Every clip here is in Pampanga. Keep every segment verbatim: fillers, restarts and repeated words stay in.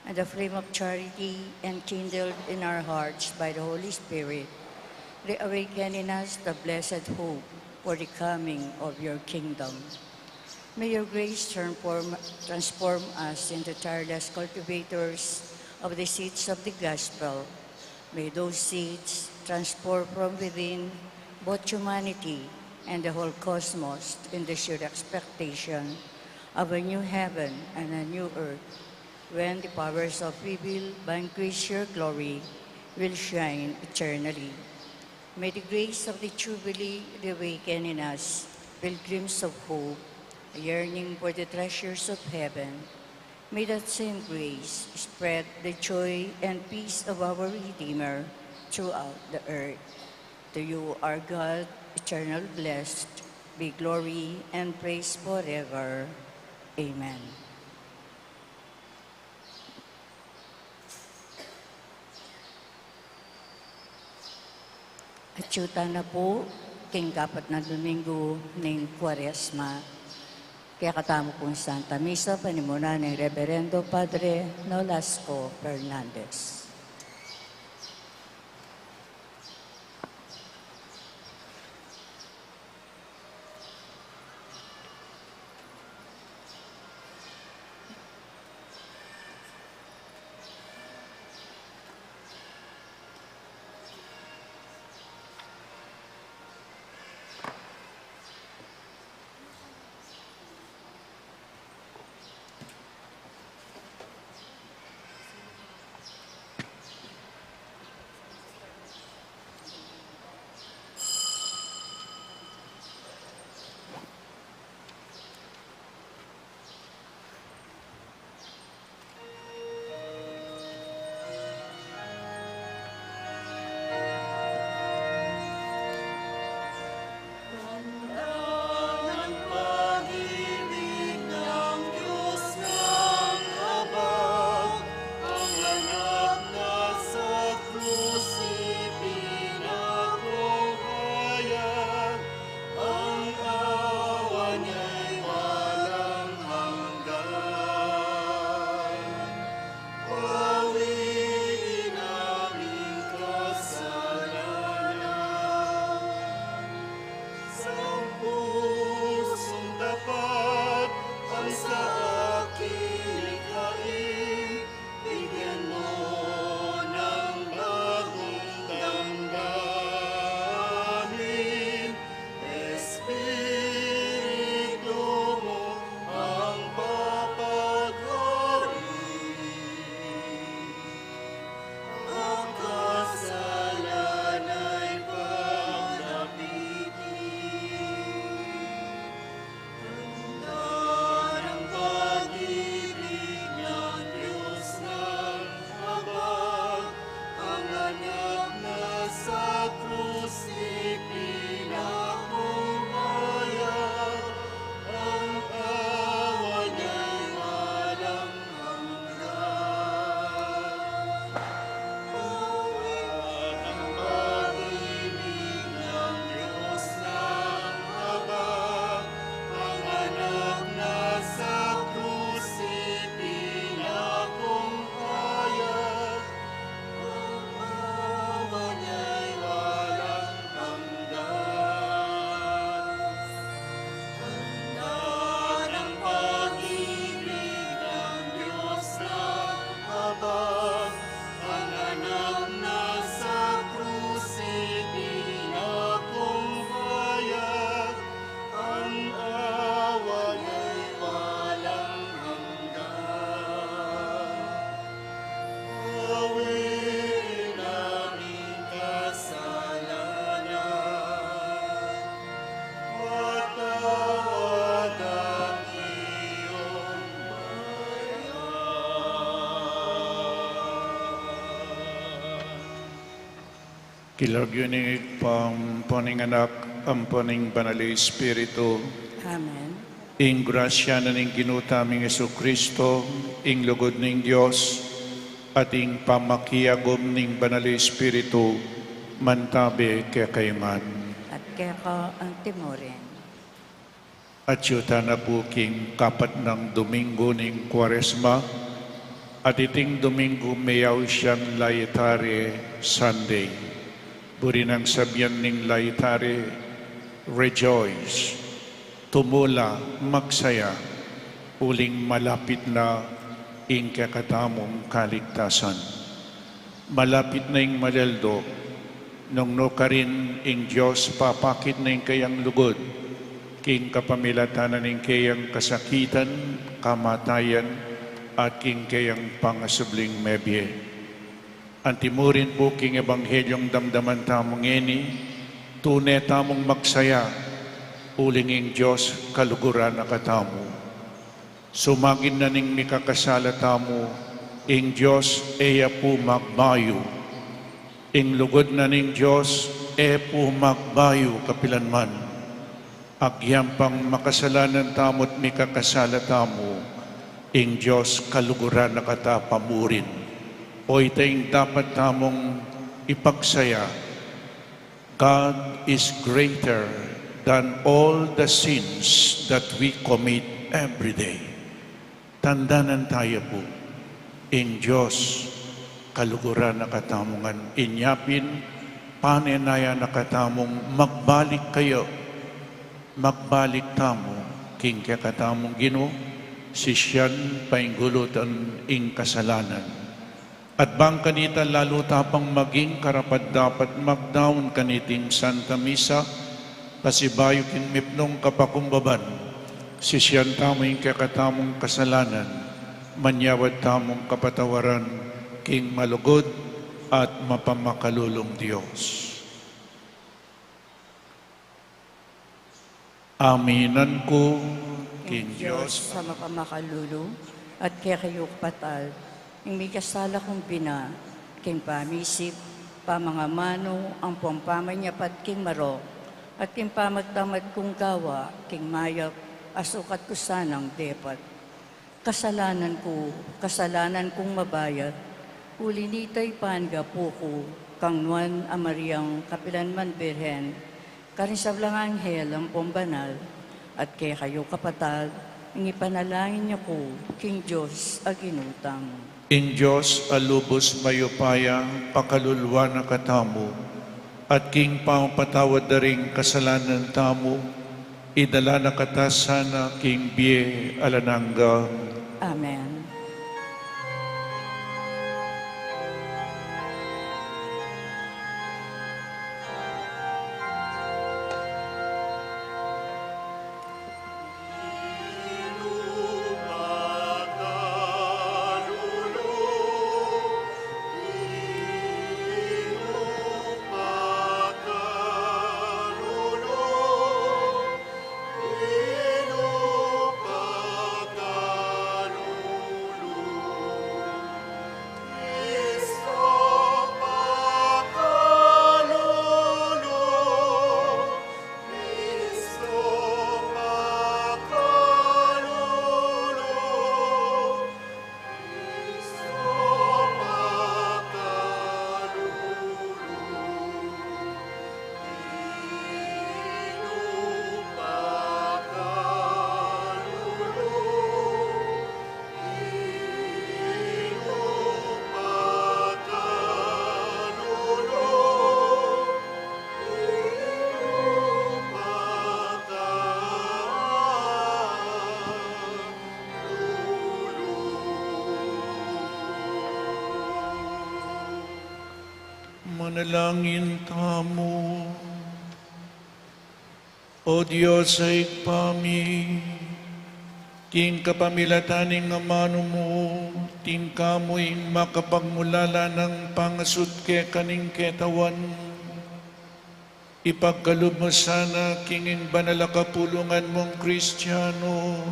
And the flame of charity enkindled in our hearts by the Holy Spirit, reawaken in us the blessed hope for the coming of your kingdom. May your grace transform, transform us into tireless cultivators of the seeds of the gospel. May those seeds transform from within both humanity and the whole cosmos in the sure expectation of a new heaven and a new earth, when the powers of evil, vanquished your glory, will shine eternally. May the grace of the Jubilee reawaken in us pilgrims of hope, yearning for the treasures of heaven. May that same grace spread the joy and peace of our Redeemer throughout the earth. To you, our God, eternal blessed, be glory and praise forever. Amen. Atyu tana pu king kapat na Domingo ning Kuaresma. Kekatamu pung Santa Misa, panimunan ning Reverendo Padre Nolasco Fernandez. Ang awa niya'y walang hanggan. Bawiin aming kasalanan. Sang pusong tapat ang sa aking likhain, bigyan mo ng bagong damdamin. Espiritu mo ang papagari. Ang kasalan ay pagdapitin. Tanda ng pag-ibig ng Diyos na abang, ang anak na sa krus ipinakumbaya, ang awa niya'y walang Tanda ng pag-ibig ng Diyos na abang, ang anak na sa krus ipinakumbaya, ang awa niya'y walang hanggan. Bawiin aming kasalanan, patawad ang iyong bayan. King lagyu ning Ibpa, ampon ning Anak, ampon ning Banal a Espiritu. Amen. Ing grasya na ning Ginu taming Jesucristo, ing lugud ning Dios, at ing pamakiagum ning Banal a Espiritu, mantabe kekayu ngan. At keka antimurin. Atyu tana pu king kapat nang Domingo ning Kuaresma, At iting Domingo, meyaus yang Laetare Sunday. Buri nang sabian ning Laetare, "Rejoice," tumula, magsaya, uling malapit na ing kekatamung kaligtasan. Malapit na ing malyaldo, nung nukarin ing Dios papakit na ing keyang lugud, king kapamilatan na ning keyang kasakitan, kamatayan, at king keyang pangasubling mebie. Antimurin pu king Ebanghelyung damdaman tamu ngeni, tune tamung magsaya, uling ing Dios kaluguran na katamu. Sumagin na ning mikakasala tamu, ing Dios e ya pu magbayu. Ing lugud na ning Dios e pu magbayu kapilanman. Agyang pang makasalanan tamu't mikakasala tamu, ing Dios kaluguran na kata pamurin. O ita ing dapat tamung ipagsaya, God is greater than all the sins that we commit every day. Tandanan taya pu, ing Dios kaluguran na katamu ngan. Inya pin, pane na ya na katamung magbalik kaya, magbalik tamu king kekatamung Ginu, sisian, paingulutan ing kasalanan. At bang kanita lalu ta pang maging karapat-dapat magdaun kaniting Santa Misa, pasibayu king mipnung kapakumbaban, sisian tamu ing kekatamung kasalanan, manyawad tamung kapatawaran king malugud at mapamakalulung Dios. Aminan ku king Dios a mapamakalulu, at kekayu kapatad, ing mikasala kung bina, king pamisip, pamangamanu, ampong pamanyapat king marok, at king pamagtamad kung gawa, king mayap a sukat ku sanang depat. Kasalanan ku, kasalanan kung mabayat, uli nita ipanyawad ku kang Nuan a Mariang kapilanman Birhen, karing sablang anghel ampong banal, at kekayu kapatad, ing ipanalangin yu ku king Dios a Ginu tamu. Ing Dios a lubus mayupaya, pakaluluan na katamu, at king pamapatawad da ring kasalanan tamu, idala na kata sana king bie alang angga. Amen. Manalangin tamu. O Dios a Ibpa mi, king kapamilatan ning amanu mu, tingkang mu ing makapagmulala nang pangasut keka ning ketawan. Ipagkalub mu sana king ing banal a kapulungan mung Kristiano,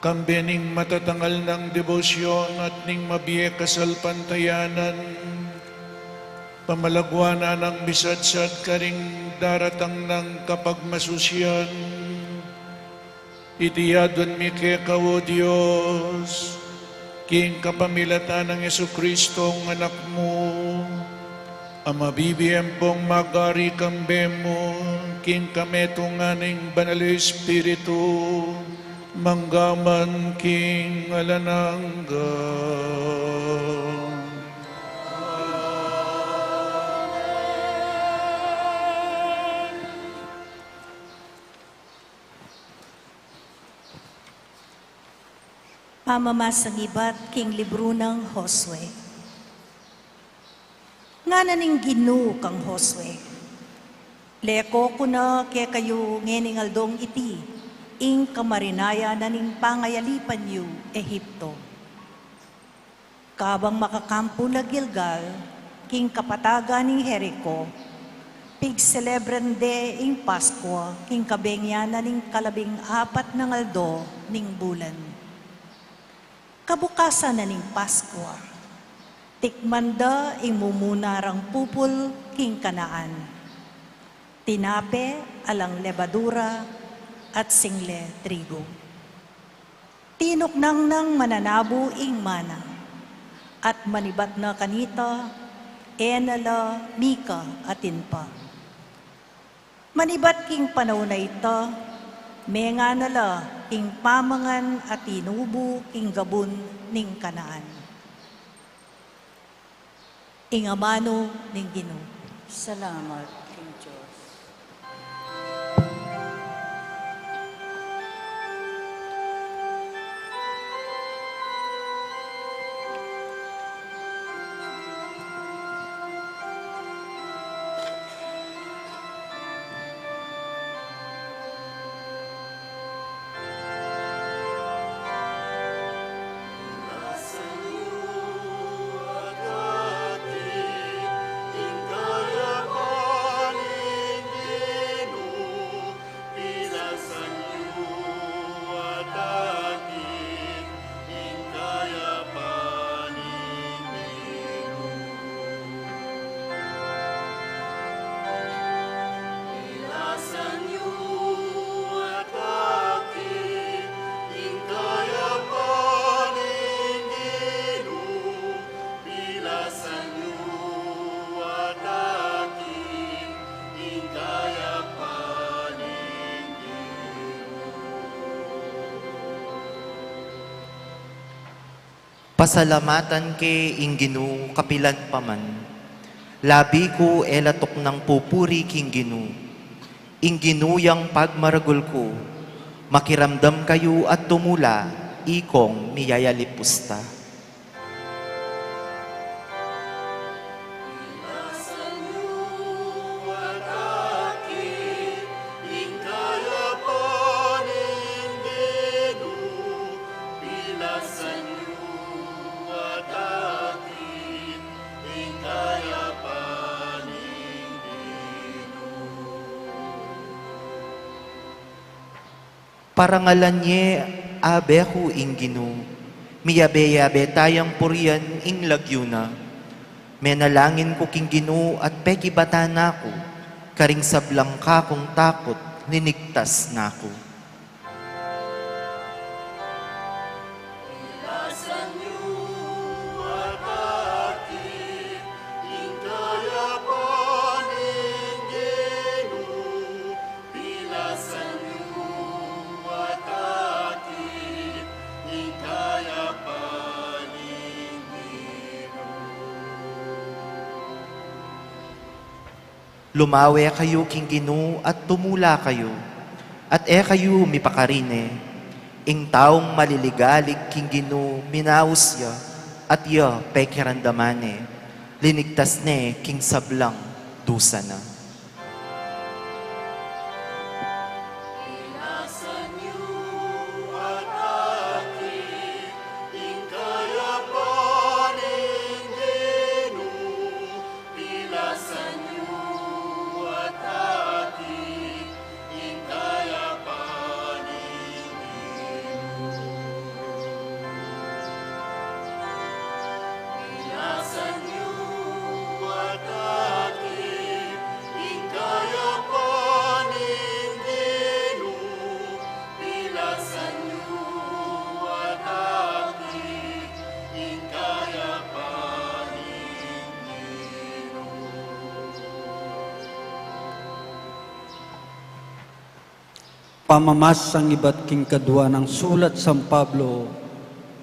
kambe ning matatangal nang debosyon at ning mabie kasalpantayanan, pamalaguan na nang misadsad karing daratang nang kapagmasusian. Iti aduan mi keka, O Dios, king kapamilatan nang Jesucristo, Anak mu, a mabibie ampong magari kambe mu, king kametungan ning Banal Espiritu, manggaman king alang angga. Pamamasang ibat king libru nang Josue. Ngana ning Ginu kang Josue, Leko ku na kekayu ngening aldong iti ing kamarinayan na ning pangayalipan yu Egipto. Kabang makakampu la Gilgal, king kapatagan ning Jerico, pigselebran de ing Paskua king kabengyan na ning kalabing apat nang aldo ning bulan. Kabukasan na ning Paskua, tikman da ing mumuna rang pupul king Kanaan, tinape alang lebadura at single trigu. Tinuknang nang mananabu ing mana, at manibat na kanita, e na la mika atin pa. Manibat king panaun a ita, menga na la king pamangan a tinubu king gabun ning Kanaan. Ing amanu ning Ginu. Salamat king Dios. Pasalamatan ke ing Ginu kapilan pa man. Labi ku e la tuknang pupuri king Ginu. Ing Ginu yang pagmaragul ku. Makiramdam kayu at tumula, ikong miyayalipusta. Parangalan ye, abe ku ing Ginu, miyabe-yabe tayang purian ing lagyu na. Menalangin ku king Ginu at pekibatan na ku, karing sablang kakung takut, linigtas na ku. Lumawe kayu king Ginu at tumula kayu, at e kayu mipakarine. Ing taung maliligalig king Ginu minaus ya, at ya pekiramdaman ne, linigtas ne king sablang dusa na. Pamamasang ibat king kadua nang sulat San Pablo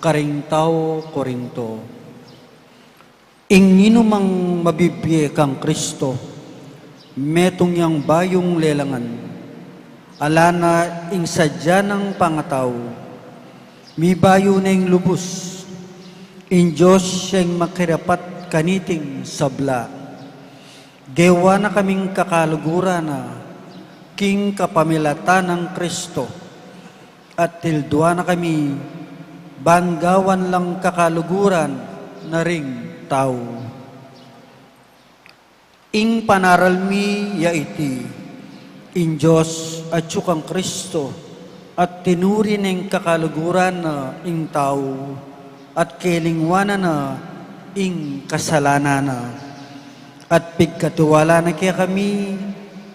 karing tau Corinto. Ing ninumang mabibie kang Kristo, metung yang bayung lelangan. Ala na ing sadya nang pangatau, mibayu ne ing lubus. Ing Dios ya ing makirapat kaniting sabla. Gewa na kaming kakaluguran na king kapamilatan nang Kristo, at tildua na kami ban gawan lang kakaluguran na ring tau. Ing panaral mi ya iti: ing Dios atyu kang Kristo, at tinuri neng kakaluguran na ing tau, at kelingwanan na ing kasalanan na, at pigkatiwala na kekami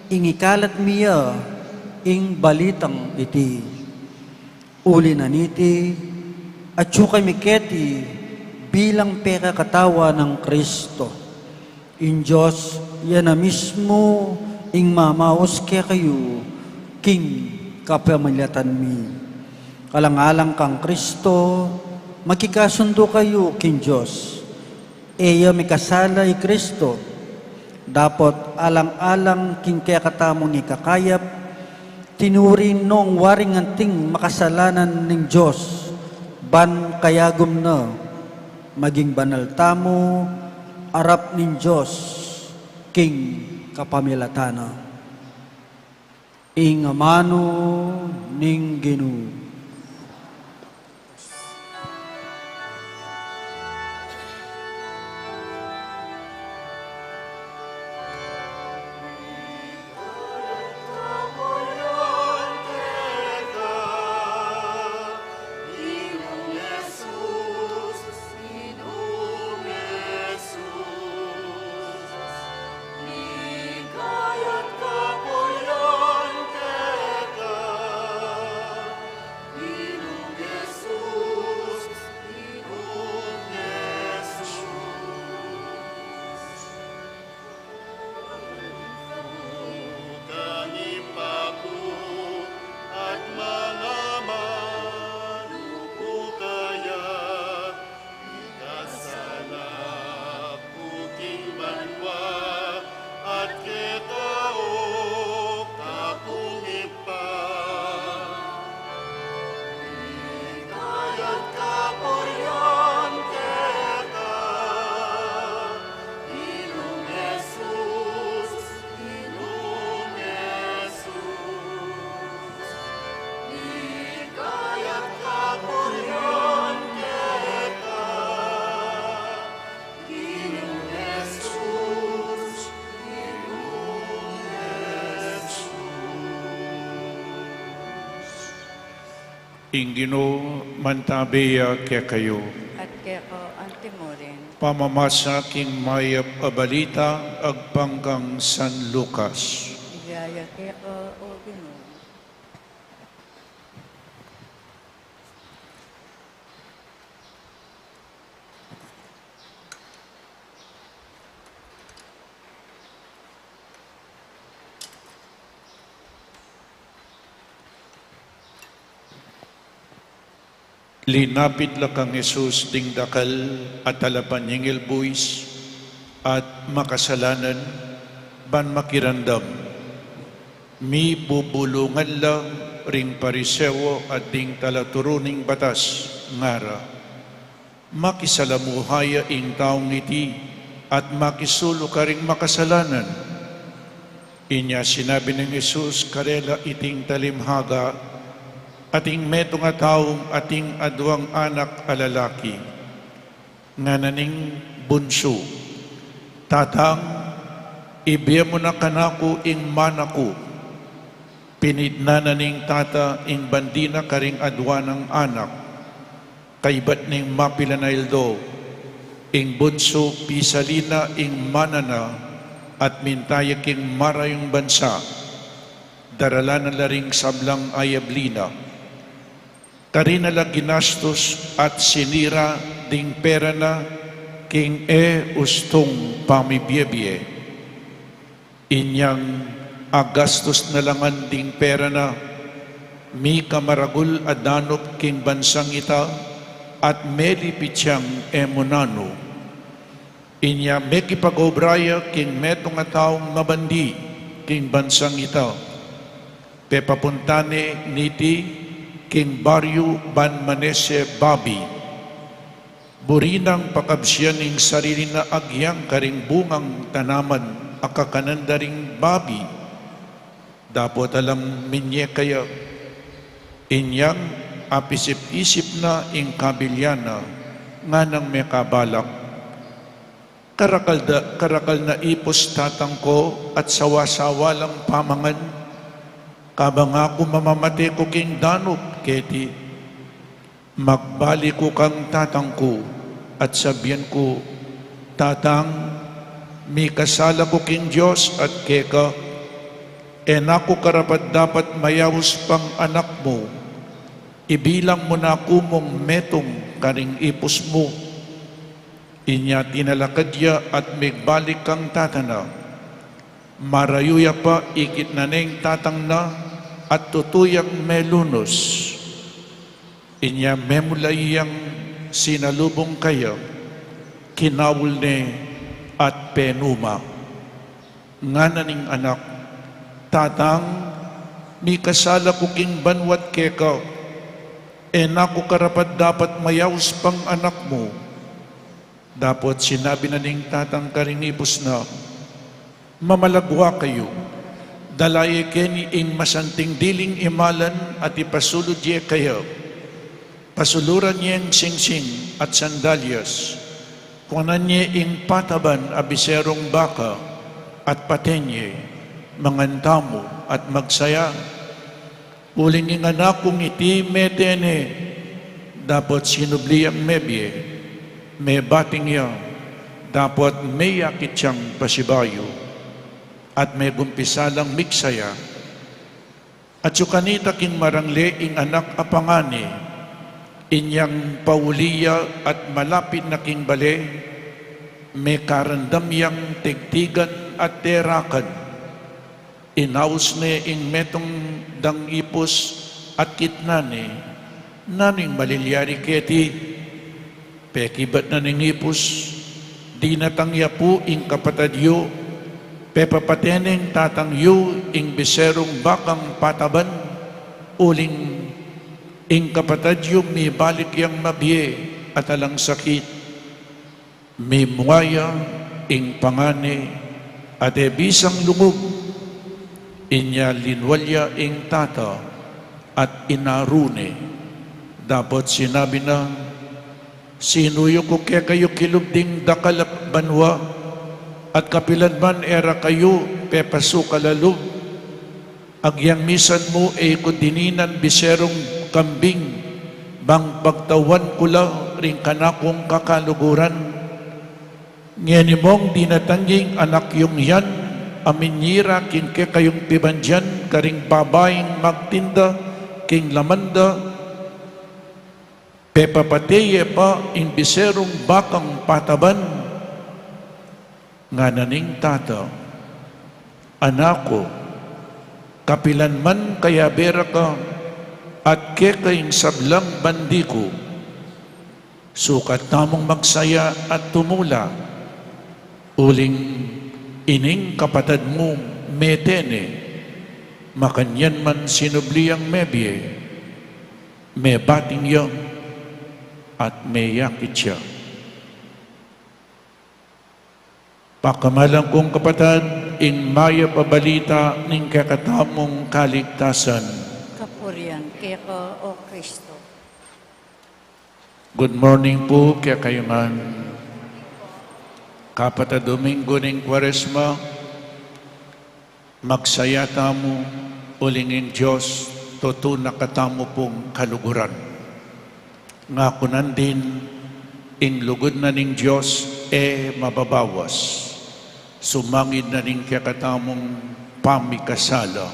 ing ikalat mi ya ing balitang iti. Uli na niti, atyu kami keti bilang pekakatawan nang Kristo. Ing Dios ya na mismu ing mamaus kekayu king kapamilatan mi. Alang-alang kang Kristo, makikasundu kayu king Dios. E ya mikasala i Kristo, dapot alang-alang king kekatamung ikakayap, tinuri nong waring anting makasalanan ning Dios, ban kayagum na maging banal tamu arap ning Dios king kapamilatan na. Ing amanu ning Ginu. Ing Ginu mantabe ya kekayu. At keka antimurin. Pamamasa king mayap a balita agpang kang San Lucas. Ligaya keka, O Ginu. Linapit la kang Jesus ding dakal a talapanyingil buis at makasalanan ban makiramdam. Mibubulungan la ring Pariseo at ding talaturu ning batas, ngara, "Makisalamuha ya ing taung iti at makisulu karing makasalanan." Inya sinabi nang Jesus karela iting talimhaga: Ating metung a taung ating aduang anak a lalaki. Ngana ning bunsu, "Tatang, ibie mu na kanaku ing mana ku." Pinitnan na ning tata ing bandi na karing adua nang anak. Kaybat ning mapilan a aldo, ing bunsu pisalin na ing mana na at minta ya king marayung bansa. Daralan na la ring sablang ayabli na. Karin na la ginastus at sinira ding pera na king e ustung pamibiebie. Inyang agastus na la ngan ding pera na, Mika maragul a danup king bansang ita, at melipit yang e mu nanu. Inya mekipag-obra ya king metung a taung mabandi king bansang ita. Pepapunta ne niti king baryu ban manese babi. Buri nang pakabsian ing sarili na agyang karing bungang tanaman a kakanan da ring babi. Dapot alang minye kaya, inyang apisip-isip na ing kabilyan na, nganang mekabalak, "Karakal da, karakal na ipus tatang ku at sawa-sawa lang pamangan, kabang aku mamamate ku king danup keti." Magbalik ku kang tatang ku at sabian ku, "Tatang, mikasala ku king Dios at keka, e na ku karapat-dapat mayaus pang anak mu. Ibilang mu na ku mung metung karing ipus mu." Inya tinalakad ya at migbalik kang tata na. Marayu ya pa ikit na neng tatang na at tutu yang melunus. Inya memula yang sinalubung kaya, kinaul ne at penuma. Ngana ning anak, "Tatang, mikasala ku king banwa't keka, e na ku karapat-dapat mayaus pang anak mu." Dapot sinabi na ning tatang karing ipus na, "Mamalagwa kayu, dala ye keni ing masanting diling imalan at ipasulud ye kaya." Pasuluran yeng singsing at sandalyas, kunan ye ing pataban a biserung baka at paten ye, mangan tamu at magsaya. Uling ing anak kung iti mete ne, dapot sinubli yang mebie, mebating ya, dapot meyakit yang pasibayu, at megumpisa lang migsaya. At su kanita king marangle ing anak a pangane, inyang pauli ya at malapit na king bale, mekarandam yang tigtigan at terakan. Inaus ne ing metung dang ipus at kitnan ne, "Nanu ing malilyari keti?" Pekibat na ning ipus, "Dinatang ya pu ing kapatad yu, pepapate neng tatang yu ing biserung bakang pataban, uling ing kapatad yu mibalik yang mabie at alang sakit." Mimua ya ing pangane at e bisang lungub, inya linwal ya ing tata at inaru ne. Dapot sinabi na, "Sinuyu ku kekayu kilub ding dakal a banua, at kapilan man e ra kayu pepasukal a lub. Agyang misan mu e ku dininan biserung kambing, bang pagtauan ku la ring kanakung kakaluguran. Ngeni mung dinatang ing anak yung yan a minyira king kekayung pibandian karing babaing magtinda king laman da, pepapate ye pa ing biserung bakang pataban?" Ngana ning tata, "Anak ku, kapilan man kayabe ra ka at keka ing sablang bandi ku, sukat tamung magsaya at tumula, uling ining kapatad mu mete ne." Makanyan man sinubli yang mebie, mebating ya at meyakit ya. Pakamalan kung kapatad, ing mayap a balita ning kekatamung kaligtasan. Kapurian keka, O Kristo. Good morning pu kekayu ngan. Kapat a Domingo ning Kuaresma, magsaya tamu uling ing Dios tutu na katamu pung kaluguran. Nga ku nandin, ing lugud na ning Dios e mababawas. Sumangid na ning kekatamung pamikasala.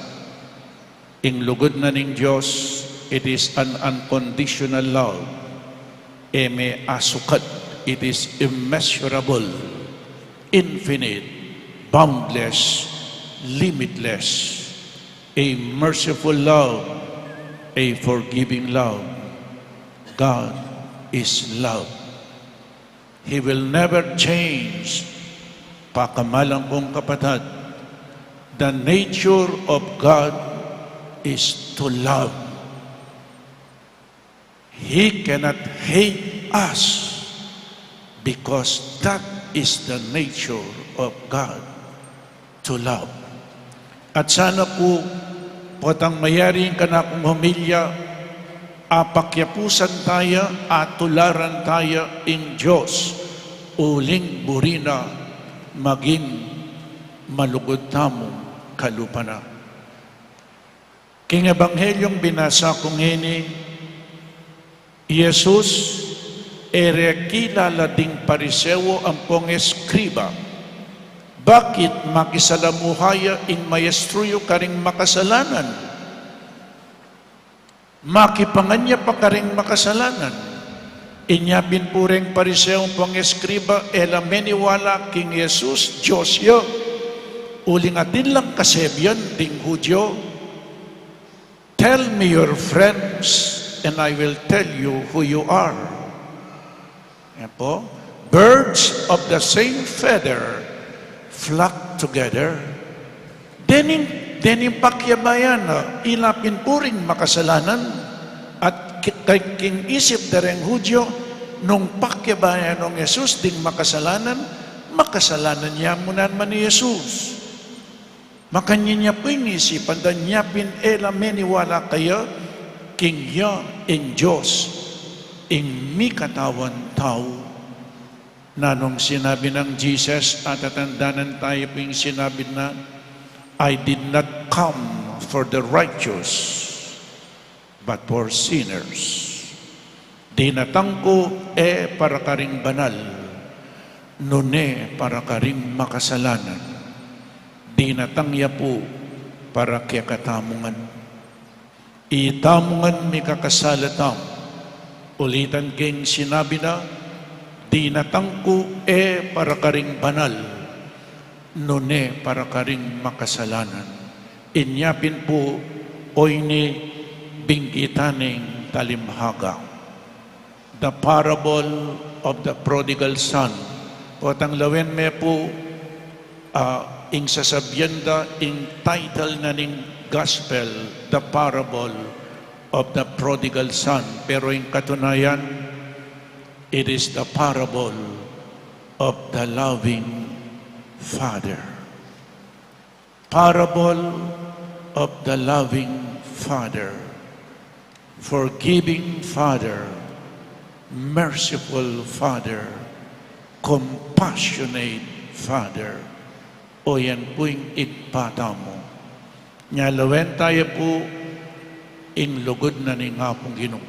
Ing lugud na ning Dios, it is an unconditional love. E measukat, it is immeasurable, infinite, boundless, limitless. A merciful love, A forgiving love. God is love. He will never change. Pakamalan kung kapatad, the nature of God is to love. He cannot hate us because that is the nature of God, to love. At sana pu, potang mayari ing kanakung homilya, apakyapusan taya, atularan taya ing Dios, uling buri na maging malugud tamu kalupa na. King Ebanghelyung binasa ku ngeni, i Jesus, e re kilala ding Pariseo ampong eskriba. Bakit makisalamuha ya ing maestro yu karing makasalanan? Makipangan ya pa karing makasalanan. Inya pin pu reng Pariseo ampong eskriba, e la meniwala king Jesus, Dios ya. Uling atin lang kasebian ding Judio, "Tell me your friends, and I will tell you who you are." Ayan po, "Birds of the same feather flock together." Dening, dening pakyabayan na, ila pin pu ring makasalanan, at ki-, kay king isip da reng Judio, nung pakyabayan nong Jesus ding makasalanan, makasalanan ya mu naman i Jesus. Makanyan ya pu ing isipan da, inya pin e la meniwala kaya king ya ing Dios, ing mikatawan tau. Nanung sinabi nang Jesus, atatandanan taya pu ing sinabi na, "I did not come for the righteous, but for sinners." Dinatang ku e para karing banal, nune para karing makasalanan. Dinatang ya pu para kekatamu ngan. Itamu ngan mikakasala tamu. Ulitan ke ing sinabi na, "Dinatang ku e para karing banal, nune para karing makasalanan." Inya pin pu, oyni binggitan ing talinghaga. The Parable of the Prodigal Son. Potang lawen me pu, ah, ing sasabian da, ing title na ning gospel, The Parable of the Prodigal Son. Pero ing katunayan, it is the parable of the loving father. Parable of the loving father, forgiving father, merciful father, compassionate father. O yan pu ing Ibpa tamu. Nya lawen taya pu ing lugud na ning Apung Ginu.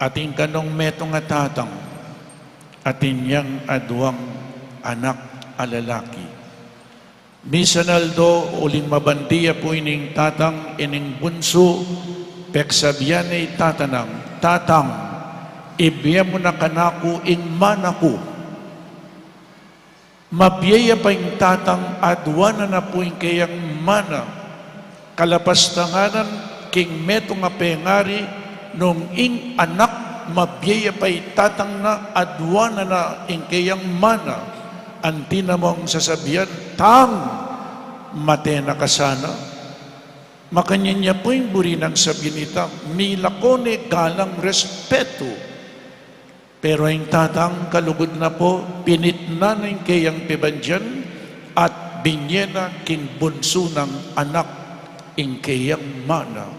Atin kanung metung a tatang, atin yang aduang anak a lalaki. Misan aldo, uling mabandi ya pu ining tatang, ining bunsu, peksabian ne i tata nang, "Tatang, ibie mu na kanaku ing mana ku." Mabie ya pa ing tatang, aduan na na pu ing keyang mana. Kalapastanganan king metung a pengari, nung ing anak mabie ya pa i tatang na, aduan na na ing keyang mana. Anti na mung sasabian, "Tang, mate na ka sana." Makanyan ya pu ing buri nang sabian ita, milako ne galang, respetu. Pero ing tatang kalugud na pu, pinitnan na ing keyang pibandian at binie na king bunsu nang anak ing keyang mana.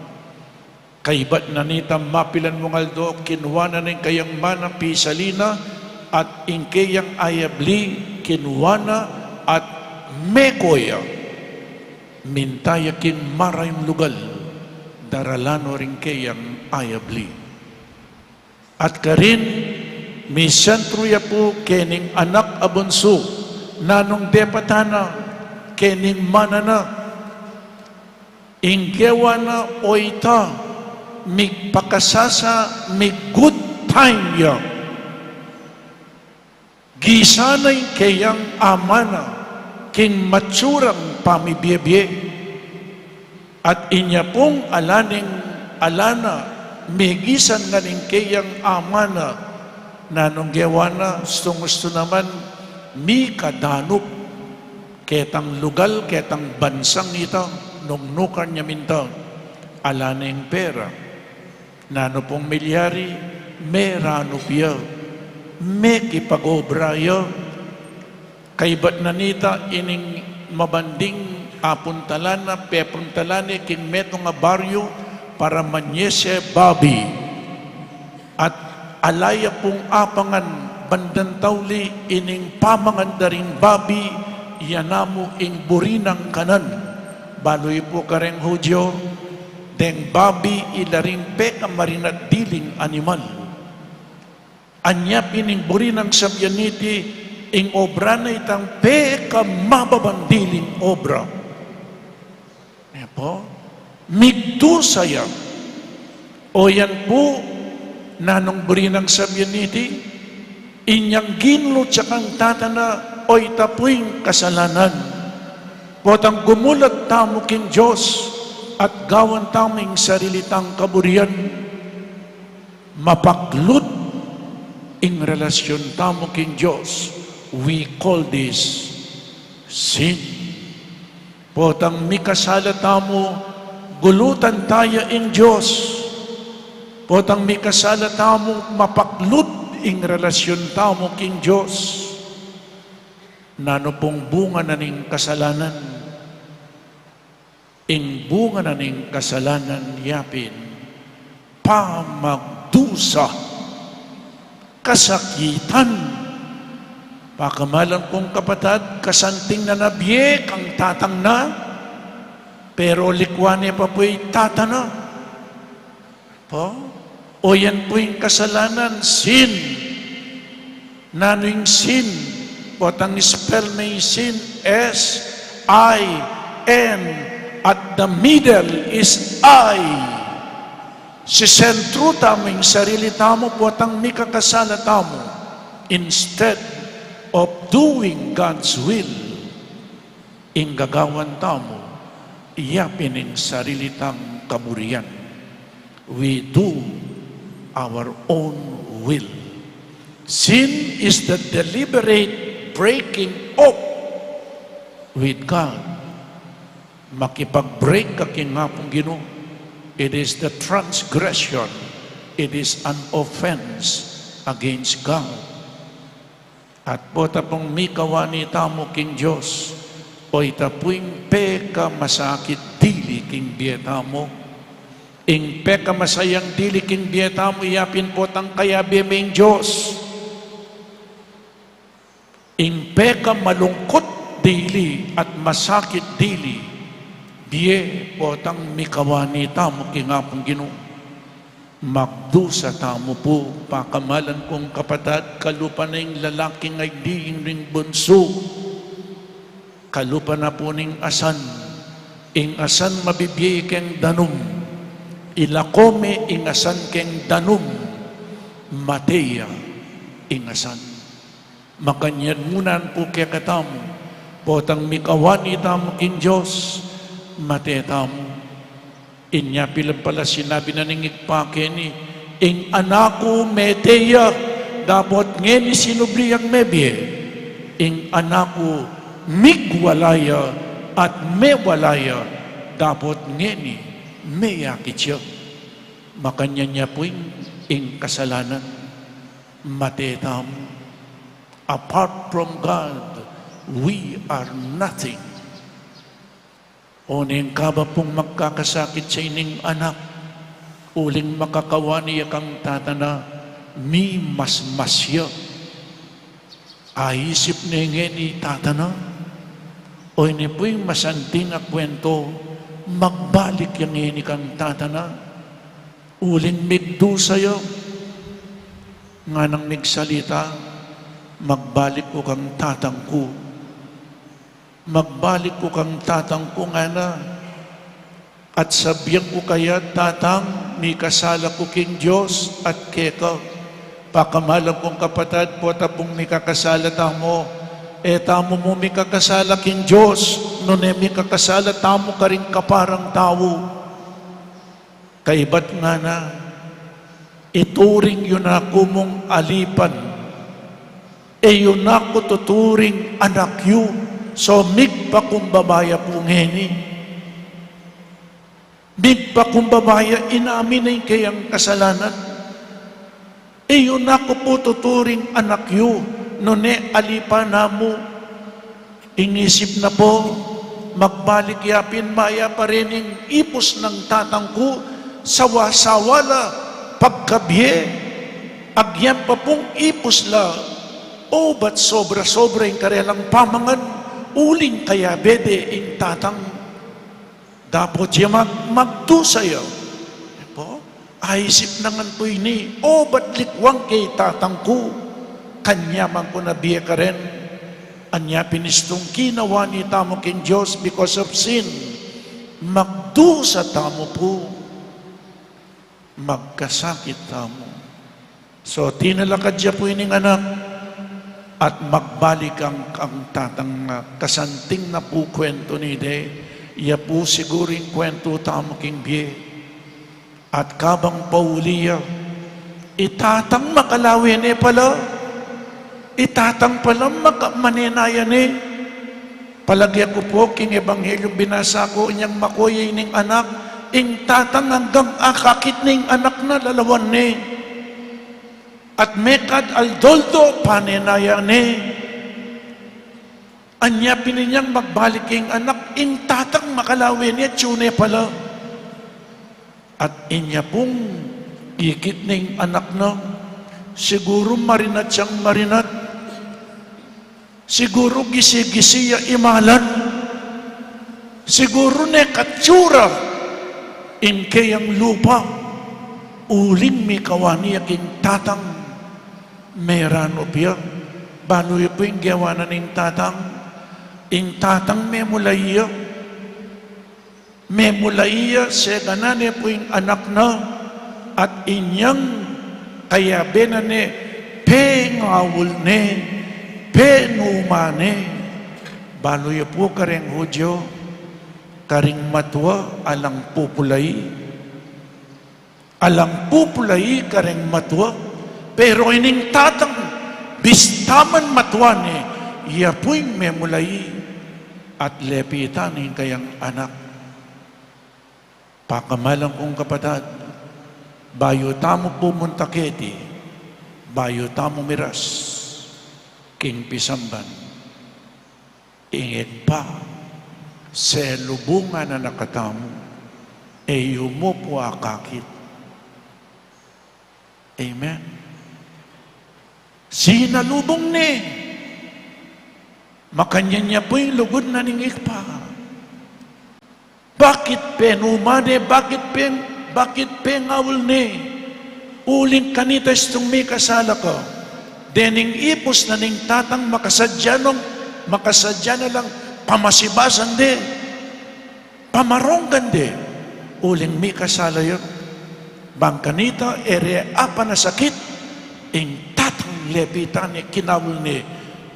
Kaybat na nita, mapilan mung aldo, kinua na ning keyang mana, pisali na, at ing keyang ayabli kinua na at meko ya. Minta ya king marayung lugal, daralan no ring keyang ayabli. At karin, misentru ya pu kening anak a bunsu, nanung depatan na kening mana na. Ing gewa na, o ita, migpakasasa, mig-good time ya. Gisa na ing keyang ama na king matsurang pamibie-bie. At inya pung ala neng Ala na, megisan ngan ing keyang ama na, nanung gewa na, gustu-gustu naman, mikadanup, ketang lugal, ketang bansang ita, nung nukarin ya minta, ala na ing pera. Nanu pung milyari, meranup ya, mekipag-obra ya, kaybat na nita ining mabanding apuntalan na, pepuntalan ne king metung a baryu para manye se babi. At ala ya pung apangan bandang tauli ining pamangan da ring babi, ya namu ing buri nang kanan. Balu yu pu kareng Hudyo, deng babi ila ring pekamarinat diling animal. Anya pin ing buri nang sabyan niti, ing obra na itang pekamababang diling obra. E pu, migdusa ya. O yan pu, nanung buri nang sabyan niti, inyang ginlut ya kang tata na, o ita pu ing kasalanan. Potang gumulat tamu king Dios, at gawan tamu ing sarili tang kaburian. Mapaklut ing relasyun tamu king Dios. We call this sin. Potang mikasala tamu, gulutan ta ya ing Dios. Potang mikasala tamu, mapaklut ing relasyun tamu king Dios. Nanu pung bunga na ning kasalanan? Ing bunga na ning kasalanan yapin, pamagdusa, kasakitan. Pakamalan kung kapatad, kasanting na na bie kang tatang na, pero likwan ne pa pu i tata na. Po? O yan pu ing kasalanan, sin. Nanu ing sin? Potang spell me ing sin, S I N, at the middle is I. Sisentru tamu ing sarili tamu, potang mikakasala tamu, instead of doing God's will. Ing gagawan tamu, yapin ing sarili tang kaburian. We do our own will. Sin is the deliberate breaking up with God. Makipag-break ka king Apung Ginu. It is the transgression. It is an offense against God. At pota pung mikawani tamu king Dios, o ita pu ing pekamasakit dili king bie tamu. Ing pekamasayang dili king bie tamu, yapin potang kayabe me ing Dios. Ing pekamalungkut dili at masakit dili, bie potang mikawani tamu king Apung Ginu. Magdusa tamu pu, pakamalan kung kapatad, kalupa na ing lalaking agyang ring bunsu, kalupa na pu ning asan, ing asan mabibie keng danum, ilako me ing asan keng danum, mate ya ing asan. Makanyan mu nan pu kekatamu, potang mikawani tamu king Dios, mate tamu. Inya pin pala sinabi na ning Ibpa keni, ing anak ku mete ya, dapot ngeni sinubli yang mebie. Ing anak ku migwala ya at mewala ya, dapot ngeni meyakit ya. Makanyan ya pu ing, ing kasalanan, mate tamu. Apart from God, we are nothing. O ning kaba pung magkakasakit sa ining anak, uling makakawani ya kang tata na, mimasmas ya. Aisip ne ngeni tata na, o ini pu ing masanting a kwento, magbalik ya ngeni kang tata na, uling migdusa ya, nganang migsalita, magbalik ku kang tatang ku. Magbalik ku kang tatang ku, ngana, at sabian ku kaya, Tatang, mikasala ku king Dios at keka. Pakamalan kung kapatad, pota pung mikakasala tamu, e tamu mu mikakasala king Dios, nune mikakasala tamu karing kaparang tau. Kaybat ngana, ituring yu na ku mung alipan, e yu na ku tuturing anak yu. So, migpakumbaba ya pu ngeni. Migpakumbaba ya, inamin na ing keyang kasalanan. E yu na ku pu tuturing anak yu, nune alipan na mu. Ing isip na pu, magbalik ya pin, mayap pa rin ing ipus nang tatang ku, sawa-sawa la pagkabie, agyang pa pung ipus la, obat sobra-sobra ing karelang pamangan, uling kayabe de ing tatang. Dapot ya mag-, magdusa ya. E pu, aisip na ngan pu ini, obat likwang ke i tatang ku, kanyaman ku na bie karin. Anya pin istung kinawa na tamu king Dios because of sin. Magdusa tamu pu. Magkasakit tamu. So, tinalakad ya pu ining anak at magbalik ang, ang tatang na. Kasanting na pu kwentu niti, ya pu siguru ing kwentu tamu king bie. At kabang pauli ya, i tatang makalawe ne pala. I tatang pala maka-, manenaya ne. Palage ku pu king Ebanghelyo binasa ku, inyang makuya ining anak, ing tatang anggang akakit ne ing anak na, lalawan ne. At mekad aldo-aldo, panenaya ne. Anya pin inyang magbalik ing anak, ing tatang makalawe ne, atyu ne pala. At inya pung ikit ne ing anak na, siguru marinat yang marinat. Siguru gisi-gisi ya imalan. Siguru ne katsura ing keyang lupa. Uling mikawani ya king tatang. Meranu pia. Balu yu pu ing gewa na ning tatang. Ing tatang memulai ya. Memulai ya, seganan ne pu ing anak na, at inyang kayabe na ne, pengaul ne, penuma ne. Balu yu pu kareng Hudyo, karing matua alang pupulai. Alang pupulai kareng matua, pero ining tatang, bista man matua ne, iya pu ing memulai at lepitan ing kayang anak. Pakamalan kung kapatad, bayu tamu pumunta keti, bayu tamu miras king pisamban. Ing Ibpa, selubungan na na katamu, e yu mu pu akakit. Amen. Sinalubung ne. Makanyan ya pu ing lugud na ning Ibpa. Bakit penuma ne, bakit pen-, bakit pengaul ne? Uling kanita istung mikasala ka. Dening ipus na ning tatang makasadya nung, makasadya na lang pamasibasan de, pamaronggan de, uling mikasala ya. Bang kanita, e re apanasakit, ing tatang lepitan ne, kinaul ne,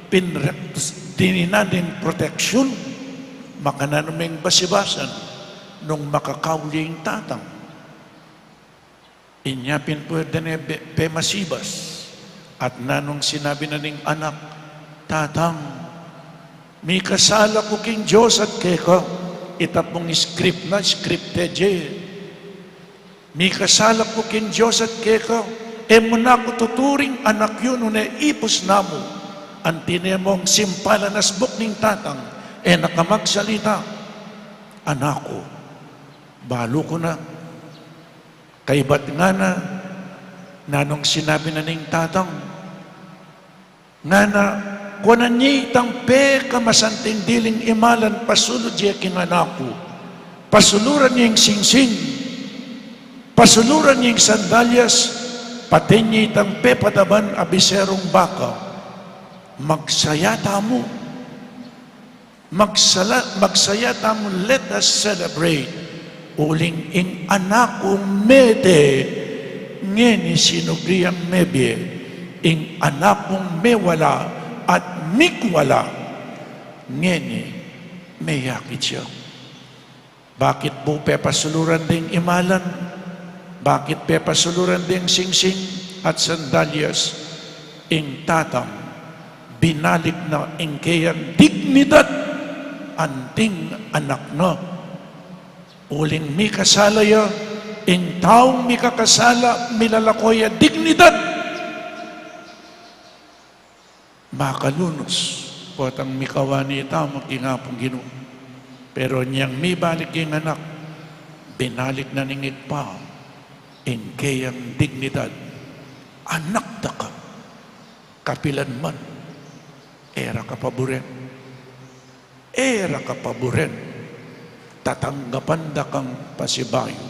pinre-, dininan deng proteksyun, makananu meng basibasan, nung makakaul ya ing tatang. Inya pin pwede ne be-, pemasibas. At nanung sinabi na ning anak, "Tatang, mikasala ku king Dios at keka." Ita pung script na, scripted ye. "Mikasala ku king Dios at keka, e mu na ku tuturing anak yu nune ipus na mu." Anti ne mung simpalan asbuk ning tatang, e na ka magsalita. "Anak ku, balu ku na." Kaybat ngana, nanung sinabi na ning tatang? Ngana, "Kuanan ye itang pekamasanting diling imalan, pasulud ye king anak ku. Pasuluran ye ing singsing, pasuluran ye ing sandalyas, paten ye itang pepataban a biserung baka." Magsaya tamu. Magsala-, magsaya tamu, let us celebrate. Uling ing anak kung mete, ngeni sinubli yang mebie, ing anak kung mewala at migwala, ngeni meyakit ya. Bakit pu pepasuluran ding imalan? Bakit pepasuluran deng singsing at sandalyas ing tatang? Binalik na ing keyang dignidad anting anak na. Uling mikasala ya, ing taung mikakasala, milalako ya dignidad. Makalunus, potang mikawani tamu king Apung Ginu. Pero inyang mibalik ing anak, binalik na ning Ibpa ing keyang dignidad. Anak da ka, kapilan man, e ra ka paburen. E ra ka paburen, tatanggapan da kang pasibayu.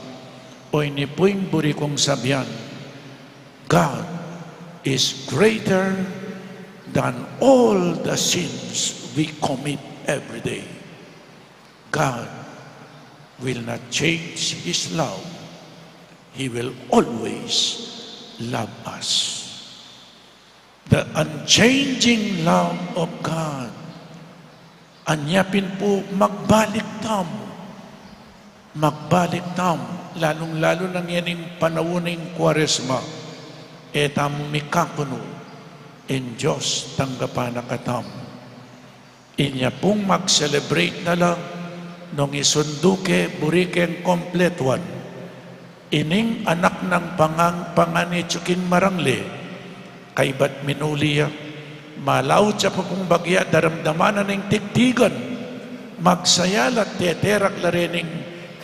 O ini pu ing buri kung sabian, God is greater than all the sins we commit every day. God will not change His love. He will always love us. The unchanging love of God. Anya pin pu magbalik tamu. Magbalik tamu. Lalung-lalu na ngening panaun ning Kuaresma. E tamu mikakunu. Ing Dios tanggapan na katamu. Inya pung mag-celebrate na la, nung isundu ke, buri keng kompletuan ining anak nang pangan-, pangani atyu king marangle, kaybat minuli ya, malaut ya pa pung bagya, daramdaman na ning tigtigan, magsaya la, teterak la rening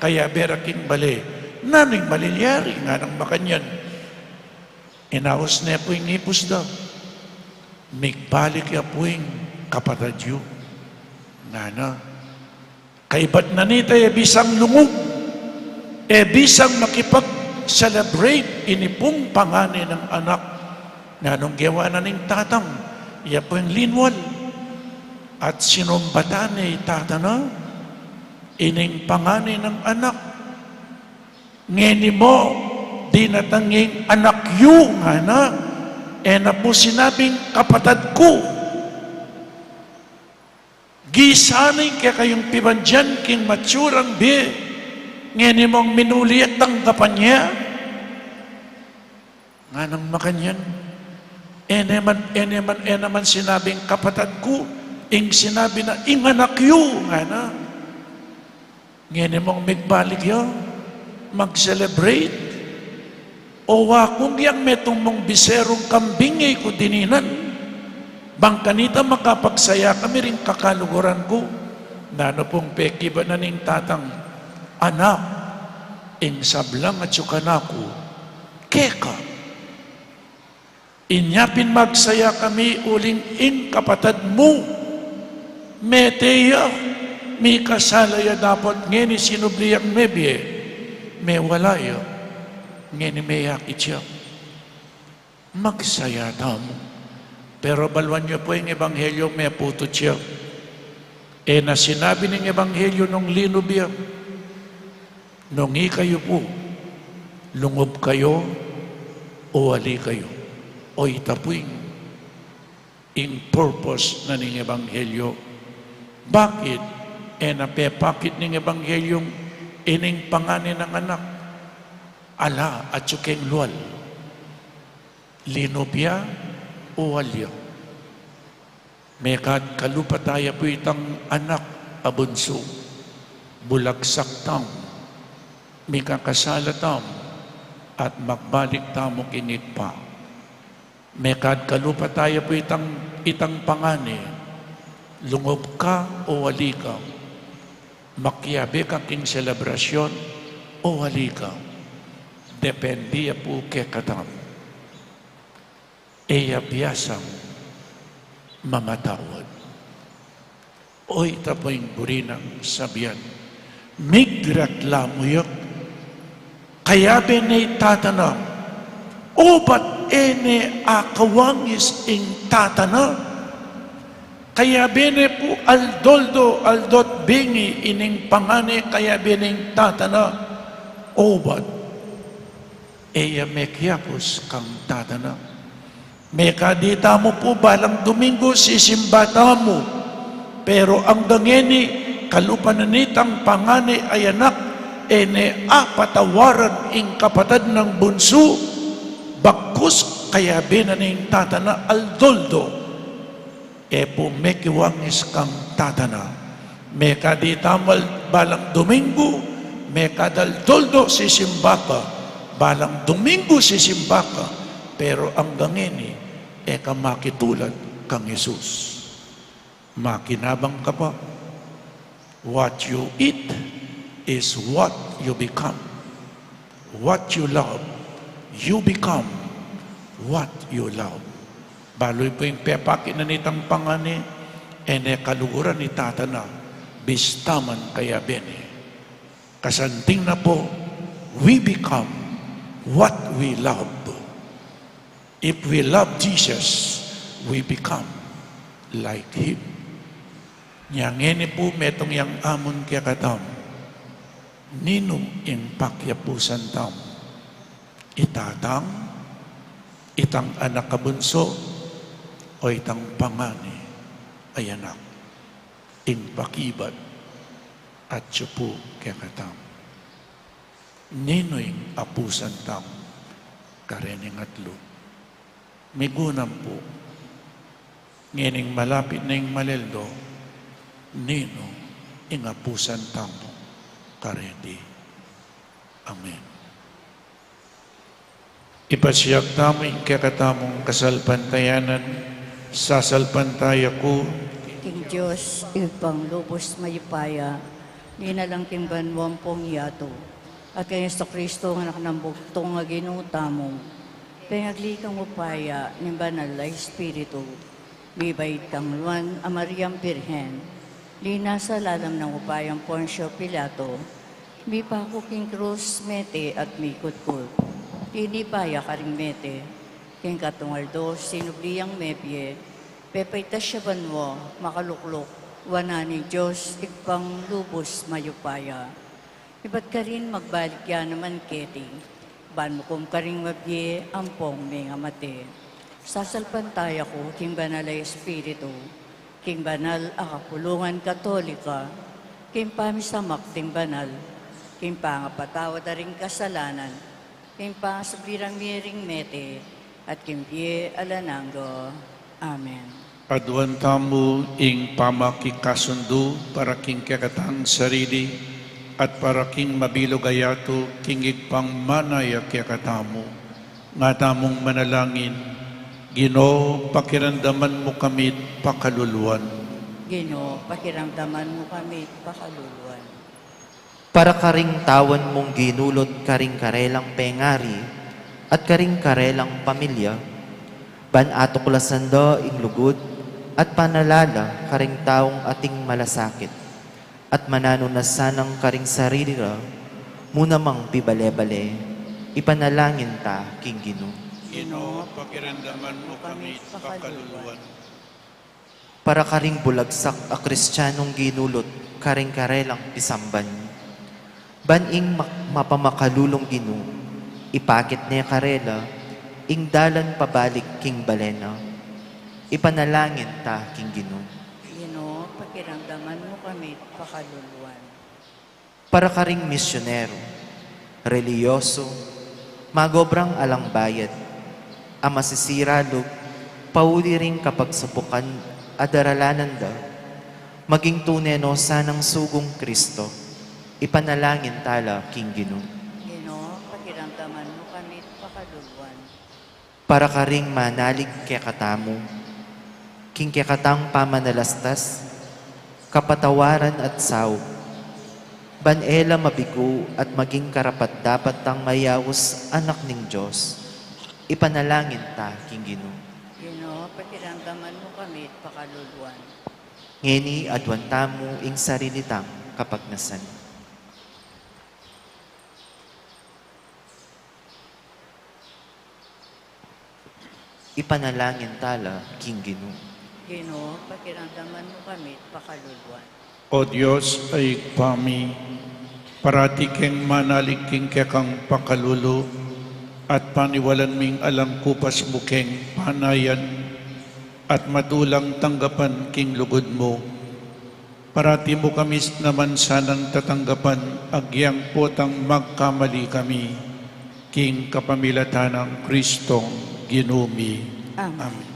kayabe ra king bale. Nanu ing malilyari? Nganang makanyan, inaus ne pu ing ipus da. Migbalik ya pu ing kapatad yu, ngana. Kaybat na nita, e bisang lungub, e bisang makipag-celebrate ini pung pangani nang anak. Nanung gewa na ning tatang? Ya pu ing linwal at sinumbatan ne i tata na, ining pangani nang anak. Ngeni mu dinatang ing anak yu, ngana, e na pu sinabing kapatad ku. Gisa na ing kekayung pibandian king matsurang bie, ngeni mung minuli at tanggapan ya? Nganang makanyan, e ne man, e ne man, e na man sinabing kapatad ku, ing sinabi na ing anak yu, ngana. Ngeni mung migbalik ya, mag-celebrate? O wa kung yang metung mung biserung kambing e ku dininan, bang kanita makapagsaya kami ring kakaluguran ku. Nanu pung pekibat na ning tatang? Anak, ing sablang atyu kanaku, keka. Inya pin magsaya kami uling ing kapatad mu mete ya, mikasala ya dapot, ngeni sinubli yang mebie, mewala ya, ngeni meyakit ya. Magsaya tamu. Pero baluan yu pu ing ebanghelyo, meputut ya. E na sinabi ning ebanghelyo nung linub ya. Nung ikayu pu, lungub kayu o ali kayu? O ita pu ing, ing purpose na ning ebanghelyo. Bakit e na pepakit ning ebanghelyung ining pangani nang anak? Ala, atyu keng lual. Linub ya o ali ya? Mekad kalupa taya pu itang anak a bunsu, bulagsak tamu, mikakasala tamu, at magbalik tamu king Ibpa. Mekad kalupa taya pu itang, itang pangani, lungub ka o ali ka, makiabe ka king selebrasyon o ali ka, depende ya pu kekatamu. E ya biasang mamatawad. O ita pu ing buri nang sabian, migreklamu ya, kayabe ne i tata na, obat e ne akawangis ing tata na. Kayabe ne pu aldo-aldo, aldo't bengi ining pangani, kayabe ne ing tata na, obat e ya mekiapus kang tata na. Mekad ita mu pu balang Domingo sisimba tamu, pero anggang ngeni kalupa na nitang pangani a anak, E ne apatawaran ing kapatad nang bunsu, bagkus kayabe na ning tata na aldoldo. E pu mekiwangis kang tata na. Mekadi tamu al balang Domingo, mekada aldoldo sisimba ka, balang Domingo sisimba ka, pero anggang ngeni, e ka makitulad kang Jesus. Makinabang ka pa. What you eat is what you become. What you love, you become what you love. Balu yu pu ing pepakit na nitang pangani, e ne kaluguran i tata na, bista man kayabe ne. Kasanting na pu, we become what we love. If we love Jesus, we become like Him. Nya ngeni pu metung yang amun kekatamu, ninu ing pakiapusan tamu? I tatang, itang anak a bunsu, o itang pangani a anak? Ing pakibat atyu pu kekatamu. Ninu ing apusan tamu karening atlu? Migunam pu, ngening malapit na ing maleldo, ninu ing apusan tamu kareti? Amen. Ipasiag tamu ing kekatamung kasalpantayanan. Sasalpantaya ku king Dios, Ibpang lubus mayupaya, linalang king banua ampong yatu, at kang Jesucristo, anak nang bugtung a Ginu tamu, pengagli kang upaya ning Banal a Espiritu, mibaid kang Nuan a Mariang Birhen, linasa lalam nang upayang Poncio Pilato, mipaku king krus, mete at mikutkut. Tinipa ya karing mete, king katlung aldo sinubli yang mebie, pepaitas ya banua, makalukluk wanan ning Dios Ibpang lubus mayupaya. Ibat karin magbalik ya naman keti, ban mukum karing mabie ampong mengamate. Sasalpantaya ku king Banal a Espiritu, king banal a kapulungan Katolika, king pamisamak ding banal, king pangapatawad da ring kasalanan, king pangasubli rang mie ring mete, at king bie alang angga. Amen. Aduan tamu ing pamakikasundu para king kekatang sarili at para king mabilug a yatu king Ibpang manaya kekatamu. Nga tamung manalangin, Ginu, pakiramdaman mu kami't pakaluluan. Ginu, pakiramdaman mu kami't pakaluluan. Para karing tawen mung ginulut karing karelang pengari at karing karelang pamilya, ban atuklasan da ing lugud at panalala karing taung ating malasakit, at mananu na sanang karing sarili ra mu namang pibale-bale, ipanalangin ta king Ginu. Ginu, pakiramdaman mu kami't pakaluluan. Para karing bulagsak a Kristianong ginulut karing karelang pisamban, ban ing mak-, mapamakalulung Ginu, ipakit ne karela ing dalan pabalik king bale na. Ipanalangin ta king Ginu. Ginu, pakiramdaman mu kami't pakaluluan. Para karing misyonero, relihiyoso, magobrang alang bayad, a masisira lub pauli ring kapagsubukan a daralanan da, maging tune no sanang sugung Kristo, ipanalangin ta la king Ginu. Ginu, pakiramdaman mu kami't pakaluluan. Para karing manalig kekatamu, king kekatang pamanalastas, kapatawaran at saup, ban e la mabigu at maging karapat-dapat tang mayaus anak ning Dios, ipanalangin ta king Ginu. Ginu, pakiramdaman mu kami't pakaluluan. Ngeni aduan tamu ing sarili tang kapagnasan. Ipanalangin ta la king Ginu. Ginu, pakiramdaman mu kami't pakaluluan. O Dios a Ibpa mi, parati keng manalig king kekang pakalulu, at paniwalan ming alang kupas mu keng panayan, at matulang tanggapan king lugud mu. Parati mu kami naman sanang tatanggapan, agyang potang magkamali kami, king kapamilatan nang Kristong Ginu mi. Amen. Amen.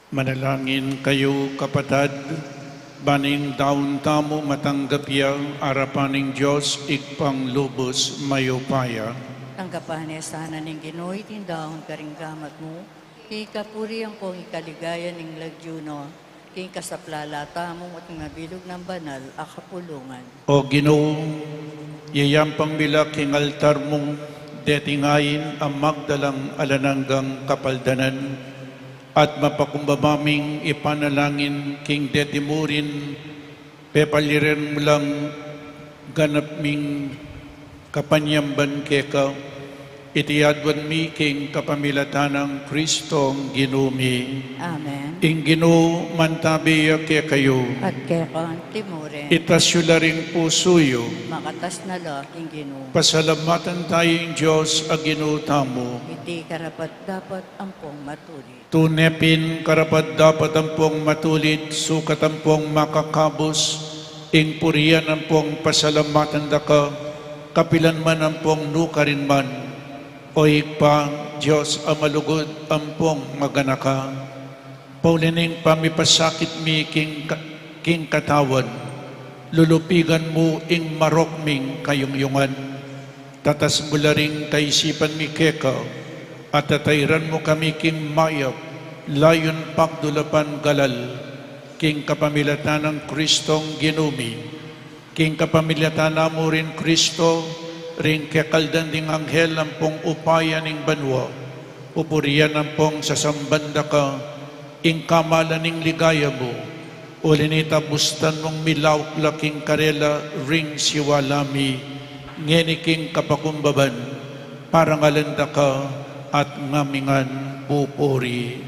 Manalangin kayu, kapatad, ban ing daun tamu matanggap ya arapan ning Dios Ibpang lubus mayupaya. Tanggapan ne sana ning Ginu iting daun karing gamat mu, king kapurian ampong ikaligaya ning lagyu na, king kasaplalan tamu at king mabilug nang banal a kapulungan. O Ginu, yayampang mi la king altar mu deting ain a magdalang alang anggang kapaldanan, at mapakumbaba ming ipanalangin king deti murin pepaliran mu lang ganap ming kapanyamban keka. Iti aduan mi king kapamilatan nang Kristong Ginu mi. Amen. Ing Ginu mantabe ya kekayu. At keka antimurin. Itas yu la ring pusu yu. Makatas na la king Ginu. Pasalamatan tamu ing Dios a Ginu tamu. Iti karapat-dapat ampong matulid. Tune pin karapat-dapat ampong matulid, sukat ampong makakabus, ing purian ampong pasalamatan da ka, kapilan man ampong nukarin man. O Ibpa, Dios a malugud ampong maganaka, pauli ning pamipasakit mi king ka-, king katawan, lulupigan mu ing marok ming kayungyungan. Tatas mu la ring kaisipan mi keka, at tatairan mu kami king mayap, layun pagdulapan galal, king kapamilatan nang Kristong Ginu mi. King kapamilatan na mu ring Kristo, ring kekaldan ding anghel ampong upaya ning banua, pupurian ampong sasamban da ka, ing kamalan ning ligaya mu, uli nita bustan mung milaup la king karela ring siwala mi, ngeni king kapakumbaban, parangalan da ka at ngamingan pupuri.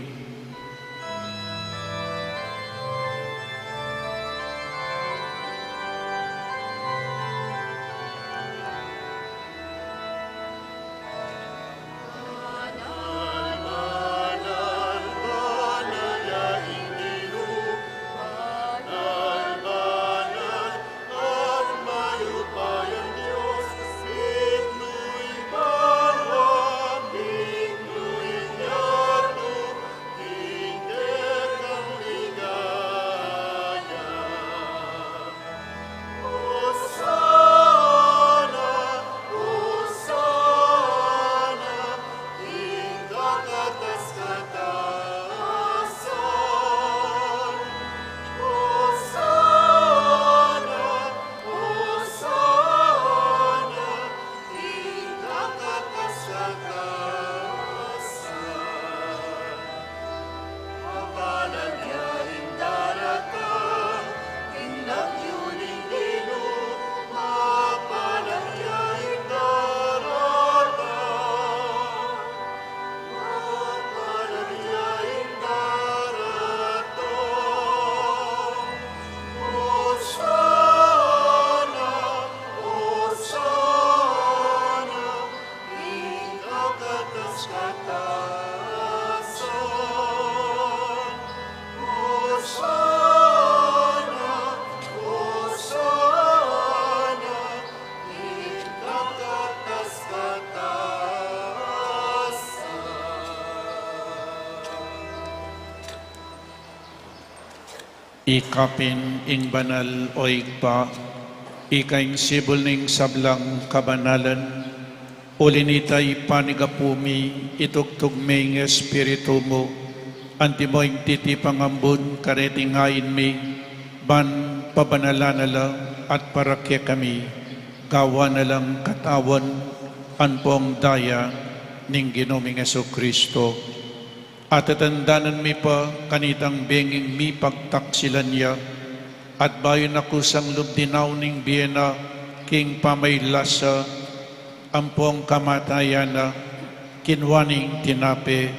Ikapin ing banal, o Ibpa, ika ing sibul ning sablang kabanalan. Uli nita, ipanigapu mi, itugtug me ing Espiritu mu, antimo ing titipang ambun kareting ain mi, ban pabanalan na la at para kekami, gawan na lang katawan ampong daya ning Ginu ming Jesucristo. Atatandanan mi pa kanitang benging mipagtaksilan ya, at bayu na kusang lub dinaun ing bie na king pamaylasa ampong kamatayan na, kinua ne ing tinape,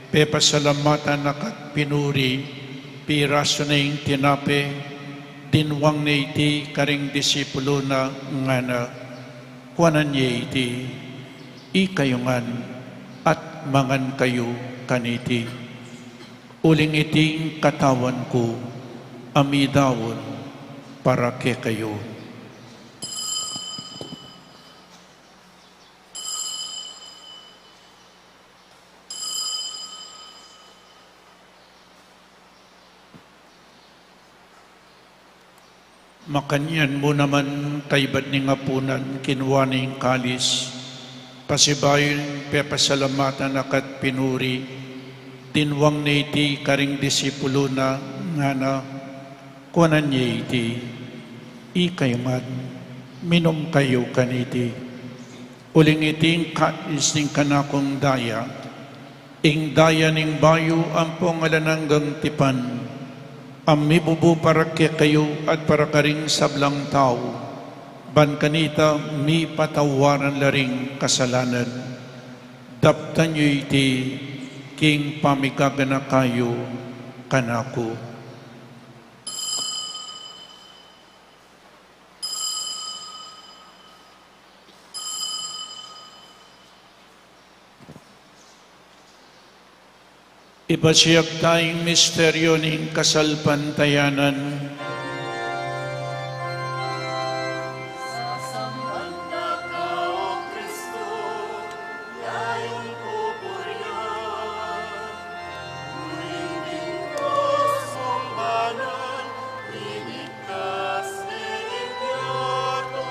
pepasalamatan na ka't pinuri, pirasu ne ing tinape, dinwang ne iti karing disipulu na, ngana: Kuanan ye iti, ikayu ngan, at mangan kayu kaniti. Uling iti ing katawan ku, a midaun para kekayu. Makanyan mu naman kaybat ning apunan, kinua ne ing kalis, pasibayu ing pepasalamatan na ka't pinuri, dinwang ne iti karing disipulu na, ngana: Kuanan ye iti, ikayu ngan, minum kayu kaniti. Uling iti ing kalis ning kanakung daya, ing daya ning bayu ampong alang anggang tipan, a mibubu para kekayu at para karing sablang tau, ban kanita mipatawaran la ring kasalanan. Daptan yu iti king pamigaganaka yu kanaku. Ipasiag ta ing misteryu ning kasalpantayanan. Sasamban da ka, O Kristo, layun pupurian. Uling king krus mung banal, linigtas ne ing yatu.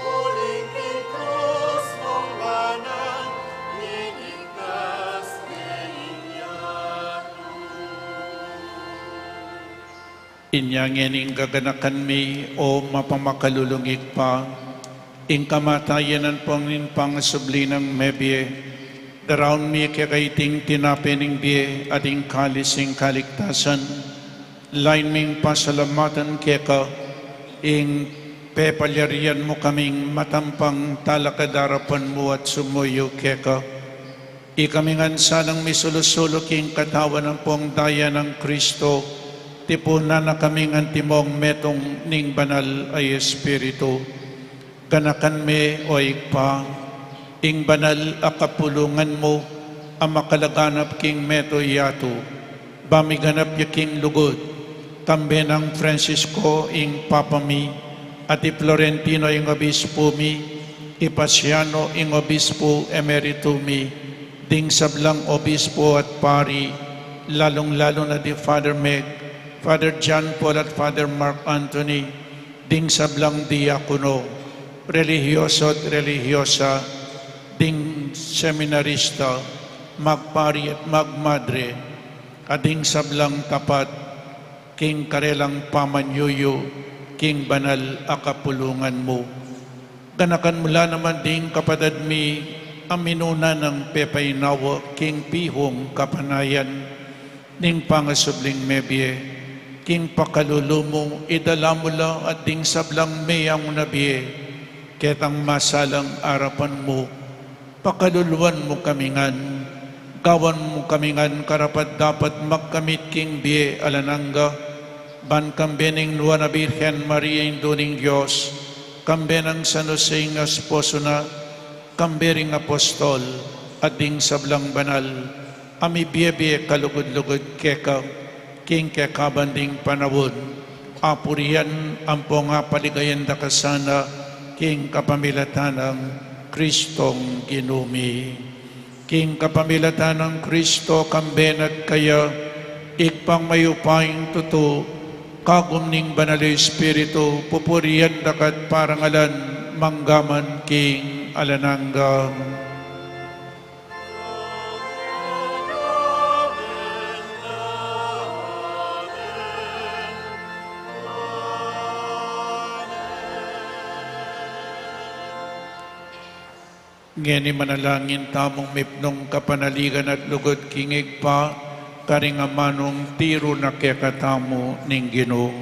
Uling king krus mung banal, linigtas ne ing yatu. Inya ngening gaganakan mi, o mapamakalulung Ibpa, ing kamatayan ampong ning pangasubli nang mebie, daraun mi keka iting tinape ning bie at ing kalis ning kaligtasan. Lain ming pasalamatan keka ing pepalyarian mu kaming matampang talakad arapan mu at sumuyu keka. Ikami ngan sanang misulu-sulu king katawan ampong daya nang Kristo, tipunan na kaming antimong metung ning Banal a Espiritu. Ganakan me, o Ibpa, ing banal a kapulungan mu a makalaganap king meto yatu, ba miganap ya king lugud, kambe nang Francisco ing Papa mi, at i Florentino ing Obispo mi, i Paciano ing Obispo Emerito mi, ding sablang obispo at pari, lalung-lalu na di Father Meg, Father John Paul at Father Mark Anthony, ding sablang diakono, relihiyoso at relihiyosa, ding seminarista, magpari at magmadre, at ding sablang tapat king karelang pamanyuyu king banal a kapulungan mu. Ganakan mu la naman ding kapatad mi a minuna nang pepainawa king pihung kapanayan ning pangasubling mebie, king pakalulu mu, idala mu la at ding sablang meyang na bie ketang masalang arapan mu. Pakaluluan mu kami ngan, gawan mu kami ngan karapat-dapat magkamit king bie alang angga, ban kambe ning Nuan a Birhen Maria, Indu ning Dios, kambe nang San Jose ing esposo na, kambe ring apostol, at ding sablang banal a mibie-bie kalugud-lugud keka king kekaban ding panaun, apurian ampong apaligayan da ka sana king kapamilatan nang Kristong Ginu mi. King kapamilatan nang Kristo, kambe na at kaya, Ibpang mayupayang tutu, kagum ning Banal a Espiritu, pupurian da ka at parangalan, mangga man king alang angga. Ngeni manalangin tamung mipnung kapanaligan at lugud king Ibpa, karing amanung tiru na kekatamu ning Ginu.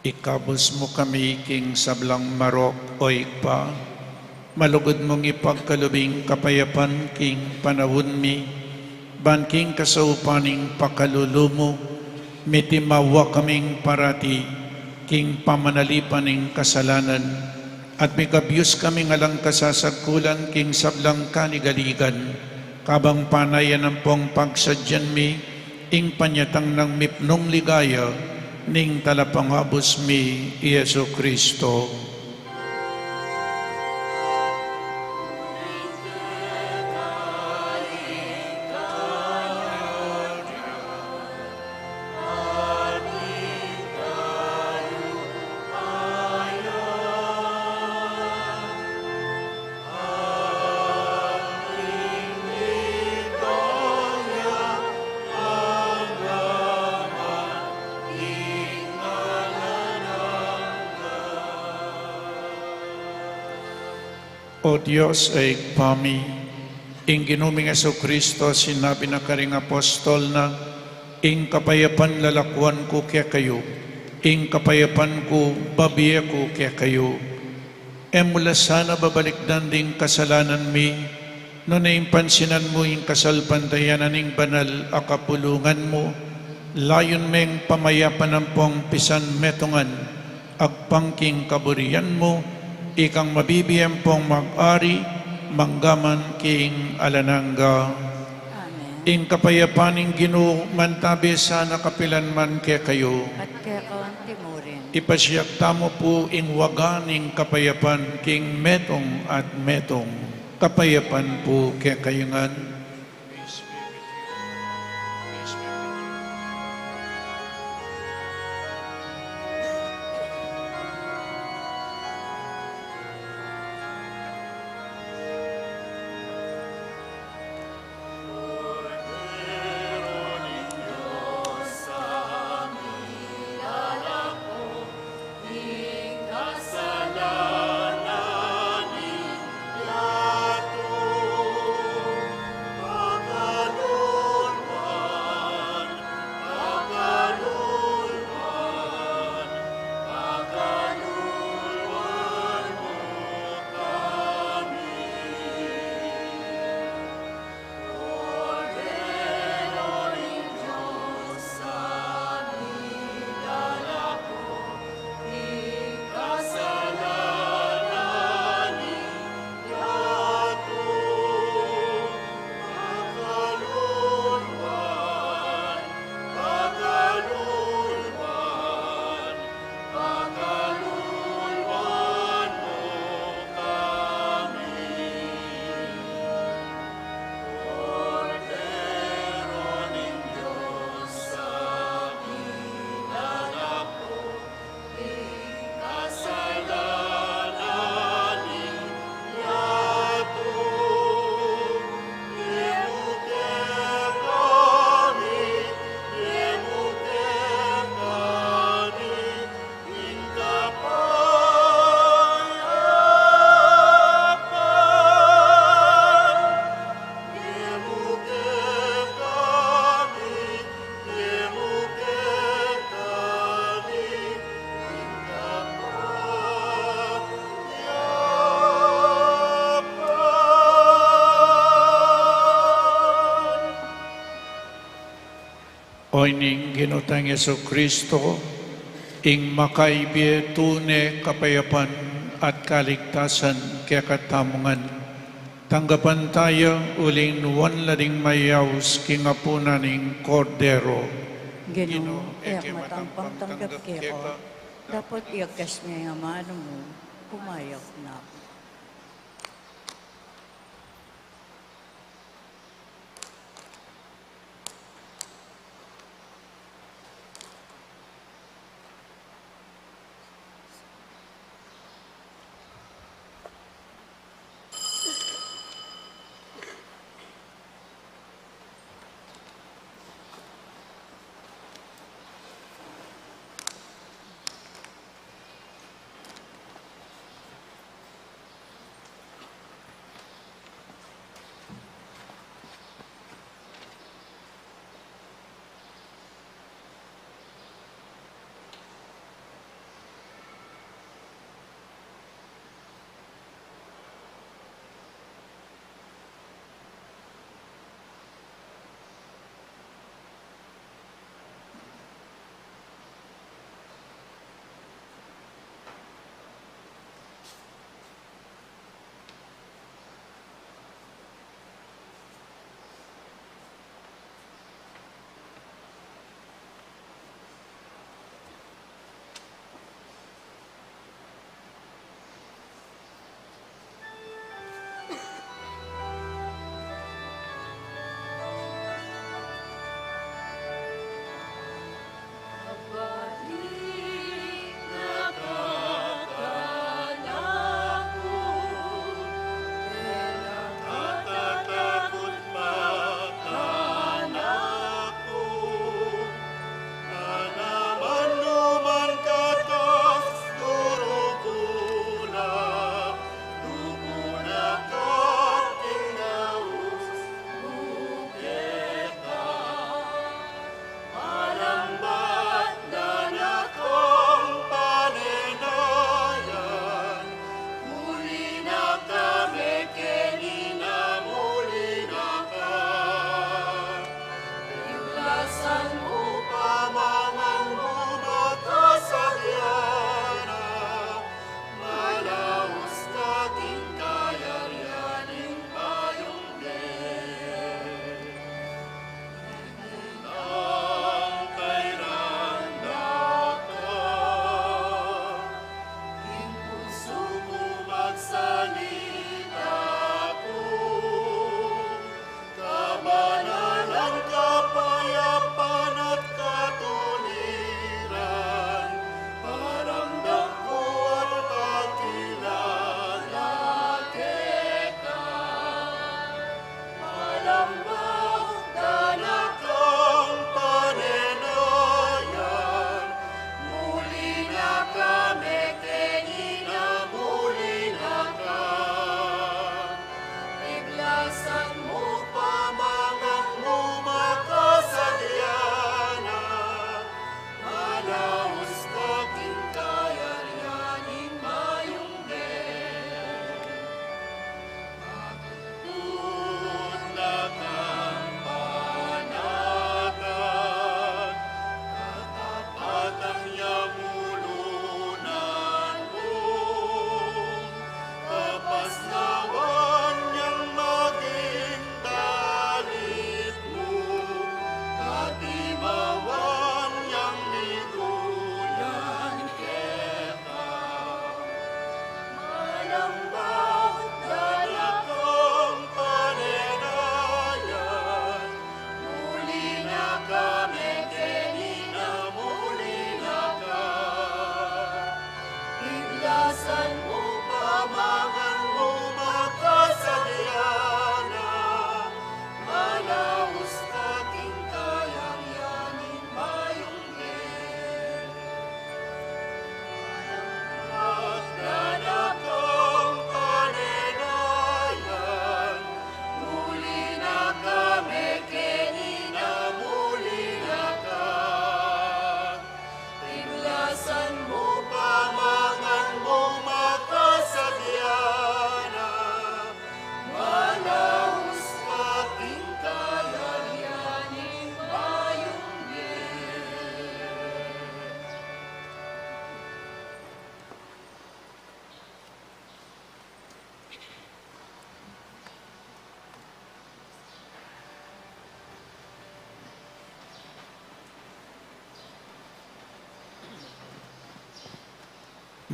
Ikabus mu kami king sablang marok, o Ibpa, malugud mung ipagkalub ing kapayapan king panaun mi, ban king kasaupan ning pakalulu mu, mitimawa kaming parati king pamanalipan ning kasalanan, at mikabus kaming alang kasasagkulan king sablang kanigaligan, kabang panayan ampong pagsadyan mi ing panyatang nang mipnung ligaya ning Talapangabus mi, i Jesu Cristo. O Dios, a Ibpa mi, ing Ginu ming Jesucristo sinabi na karing apostol na, "Ing kapayapan lalakuan ku kekayu, ing kapayapan ku babie ku kekayu." E mu la sana babalikdan ding kasalanan mi, nune ing pansinan mu ing kasalpantayanan ning banal a kapulungan mu, layun meng pamayapan ampong pisanmetungan, agpang king kaburian mu, ikang mabibie ampong mag-ari, mangga man king alang angga. Amen. Ing kapayapan ning Ginu mantabi sana kapilan man kekayu. At keka anti mu rin. Ipasiag tamu pu ing waga ning kapayapan king metung at metung. Kapayapan pu kekayu ngan. O ning Ginu tang Jesucristo, ing makaibie tune kapayapan at kaligtasan kekatamu ngan. Tanggapan taya uling nuan la ding mayaus king apunan ning Kordero. Ginu, e ku matampang tanggap keka, dapot iagkas mu ing amanu mu, kumayap na ku.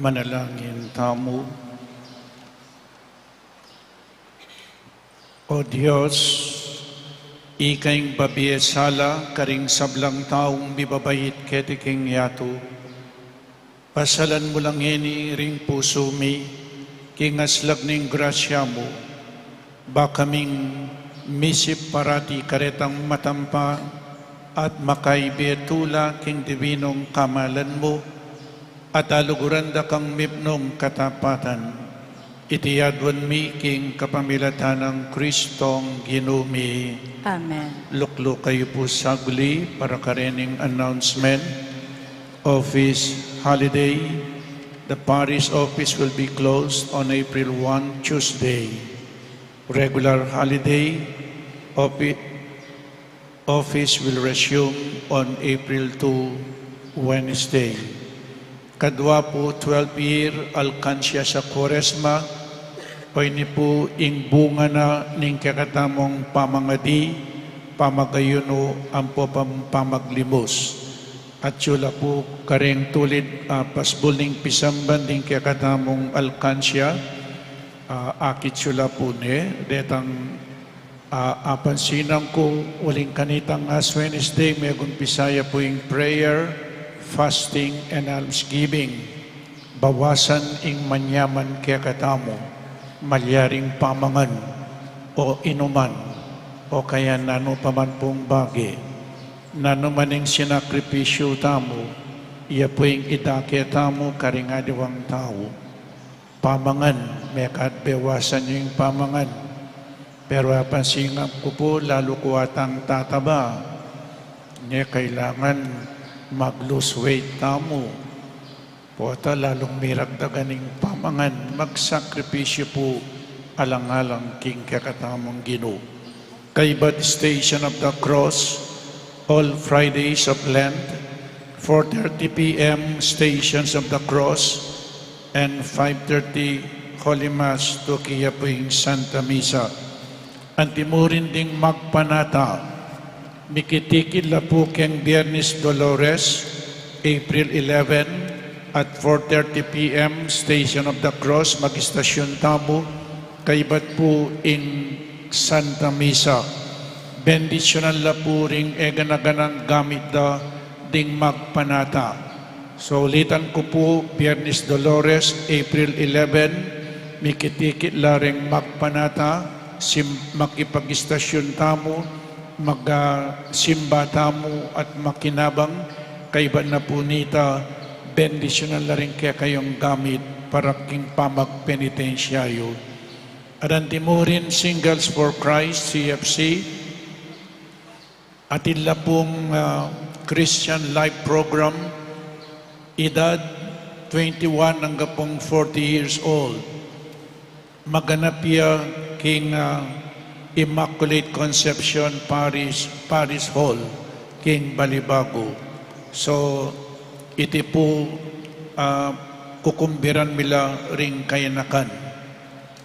Manalangin tamu. O Dios, ika ing babie sala karing sablang taung mibabait keti king yatu. Pasalan mu la ngeni ring pusu mi, king aslag ning grasya mu, ba kaming misip parati karetang matampa at makaibe tula king dibinung kamalan mu, at aluguran da kang mipnung katapatan. Iti aduan mi king kapamilatan nang Kristong Ginu mi. Amen. Lukluk kayu pu saguli para karening announcement. Office holiday. The parish office will be closed on April one, Tuesday. Regular holiday. Offi- Office will resume on April two, Wednesday. Kadua pu, twelve year alkansya sa Kuaresma, o ini pu ing bunga na ning kekatamung pamangadi, pamagayunu, ampo pam-, pamaglimus. At sula pu kareng tulid, ah, pasbul ning pisamban ding kekatamung alkansya, ah, akit sula pu ne, detang Ah, apansinan ku, uling kanitang Ash Wednesday, megumpisa ya pu ing prayer, fasting, and almsgiving. Bawasan ing manyaman kekatamu, malyaring pamangan, o inuman, o kaya nanu pa man pung bage, nanu man ing sinakripisyu tamu, ya pu ing idake tamu karing aliwang tau. Pamangan, mekad bewasan yu ing pamangan. Pero apansinan ku pu, lalu ku atang tataba. Nye kailangan mag-lose weight tamu. Pota lalung miragdagan ing pamangan, magsakripisyu pu alang-alang king kekatamung Ginu. Kaybat Station of the Cross, all Fridays of Lent, four thirty P M Stations of the Cross, and five thirty Holy Mass, tuki ya pu ing Santa Misa. Antimurin ding magpanata, mikitikit la pu keng Biernes Dolores, April eleven, at four thirty P M, Station of the Cross, mag-istasyun tamu, kaybat pu ing Santa Misa. Bendisyunan la pu ring egana-ganang gamit da ding magpanata. So, ulitan ku pu, Biernes Dolores, April eleven, mikitikit la ring magpanata, sim-, makipag-istasyun tamu, mag, ah, simba tamu at makinabang, kaybat na pu nita, bendisyunan la ring kekayung gamit para king pamagpenitensya yu. At antimurin Singles for Christ, C F C, atin la pung, ah, Christian Life Program, edad twenty-one angga pung forty years old. Maganap ya king, ah, Immaculate Conception Parish, Parish Hall, king Balibago. So, iti pu, ah, kukumbiran mi la ring kayanakan.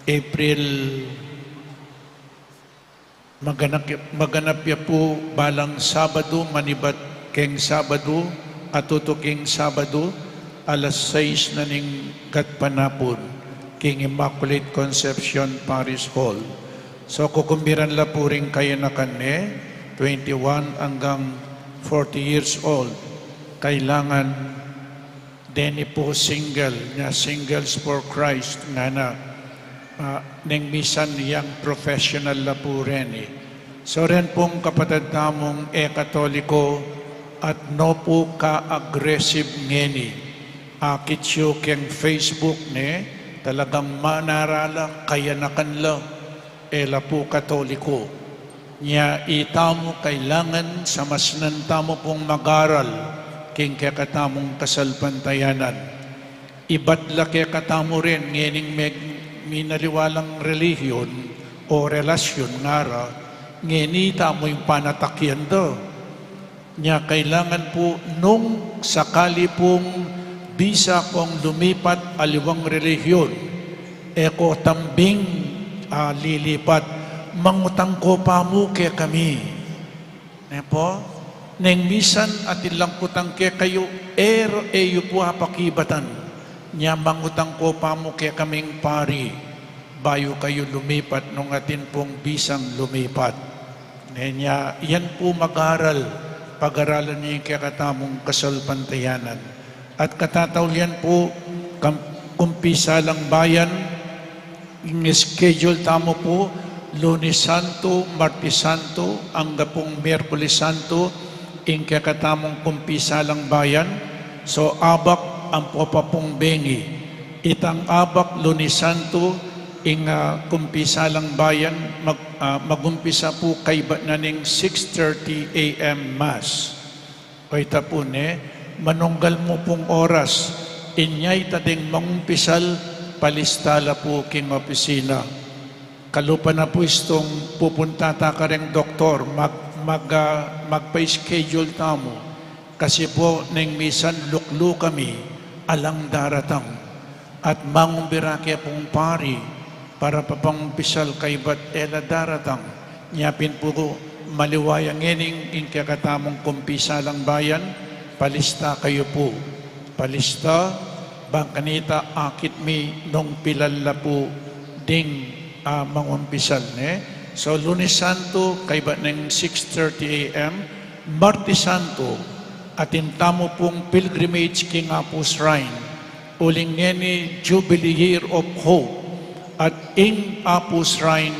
April, maganap, maganap ya pu balang Sabadu, manibat keng Sabadu, at tutuking Sabadu, alas sais na ning gatpanapun, king Immaculate Conception Parish Hall. So, kukumbiran la pu ring kayanakan ne, twenty-one anggang forty years old. Kailangan deni pu single, nya Singles for Christ, ngana, ah, neng misan young professional la pu reni. So ren pung kapatad tamung e Katoliko, at no pu ka-aggressive ngeni. Akit yu keng Facebook ne, talagang manara la, kayanakan la. E la pu Katoliko. Nya itamu kailangan samasnan tamu pung mag-aral king kekatamung kasalpantayanan. Ibat la kekatamu rin ngening meg-, minaliwalang relihiyon o relasyun ngara, ngeni tamu ing panatakian da. Nya kailangan pu nung sakali pung bisa kong lumipat aliwang relihiyon, e ko tambing, ah, lilipat, mangutang ko pa mu kekami. Ne pu? Neng misan atin lang kutang kekayu, e, e yu pu apakibatan. Nya mangutang ko pa mu kekaming pari, bayu kayu lumipat nung atin pung bisang lumipat. Nenya, yan pu mag-aral, pag-aralan yu ing kekatamung kasalpantayanan. At katataulian pu, kam-, kumpisalang bayan, ing schedule tamu pu, Lunes Santo, Martes Santo, angga pung Miyerkules Santo, ing kekatamung kumpisalang bayan. So, abak ampo pa pung bengi. Itang abak Lunes Santo, ing, ah, kumpisalang bayan, mag-, ah, magumpisa pu kaybat na ning six thirty A M Mass. O ita pu ne, manunggal mu pung oras, inya ita ding mangumpisal, palista la pu king opisina. Kalupa na pu istung pupunta ta kareng doktor, mag-, mag-, ah, magpa-schedule tamu. Kasi pu, neng misan luklu kami, alang daratang. At mangumbira ke pung pari, para papangumpisal kaybat e la daratang. Nya pin pu, maliwa ya ngening ing kekatamung kumpisalang bayan, palista kayu pu. Palista, bang kanita akit mi nung pilan la pu ding, ah, mangumpisal, ne? So, Lunes Santo, kaybat neng six thirty A M, Martes Santo, atin tamu pung pilgrimage king Apu Shrine. Uling ngeni Jubilee Year of Hope, at ing Apu Shrine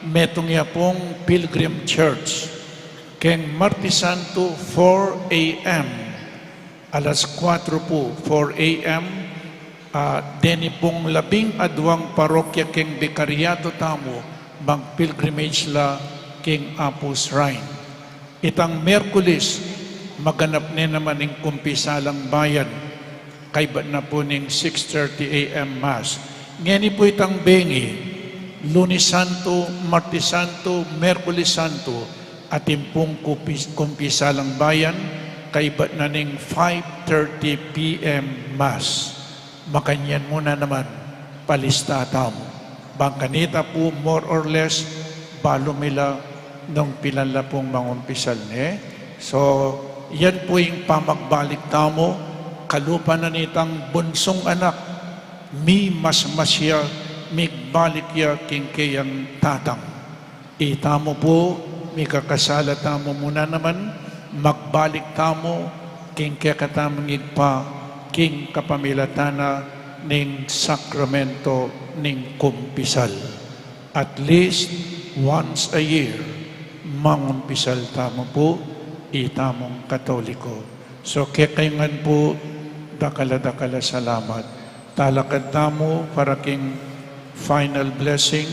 metung ya pung Pilgrim Church. Keng Martes Santo, four A M, alas kuatro pu, four A M, ah, deni pung labing aduang parokya keng bikaryatu tamu, mag-pilgrimage la king Apu Shrine. Itang Miyerkules, maganap ne naman ing kumpisalang bayan, kaybat na pu ning six thirty A M Mass. Ngeni pu itang bengi, Lunes Santo, Martes Santo, Miyerkules Santo, atin pung kumpis-, kumpisalang bayan, kaybat na ning five thirty P M Mass. Makanyan mu na naman, palista tamu. Bang kanita pu, more or less, balu mi la nung pilan la pung mangumpisal, ne? So, yan pu ing pamagbalik tamu, kalupa na nitang bunsung anak, mimasmas ya, migbalik ya king keyang tatang. Itamu pu, mikakasala tamu mu na naman, magbalik tamu king kekatamung Ibpa, king kapamilatan na ning sakramento ning kumpisal. At least once a year, mangumpisal tamu pu, itamung Katoliko. So, kekayu ngan pu, dakal a dakal a salamat. Talakad tamu para king final blessing.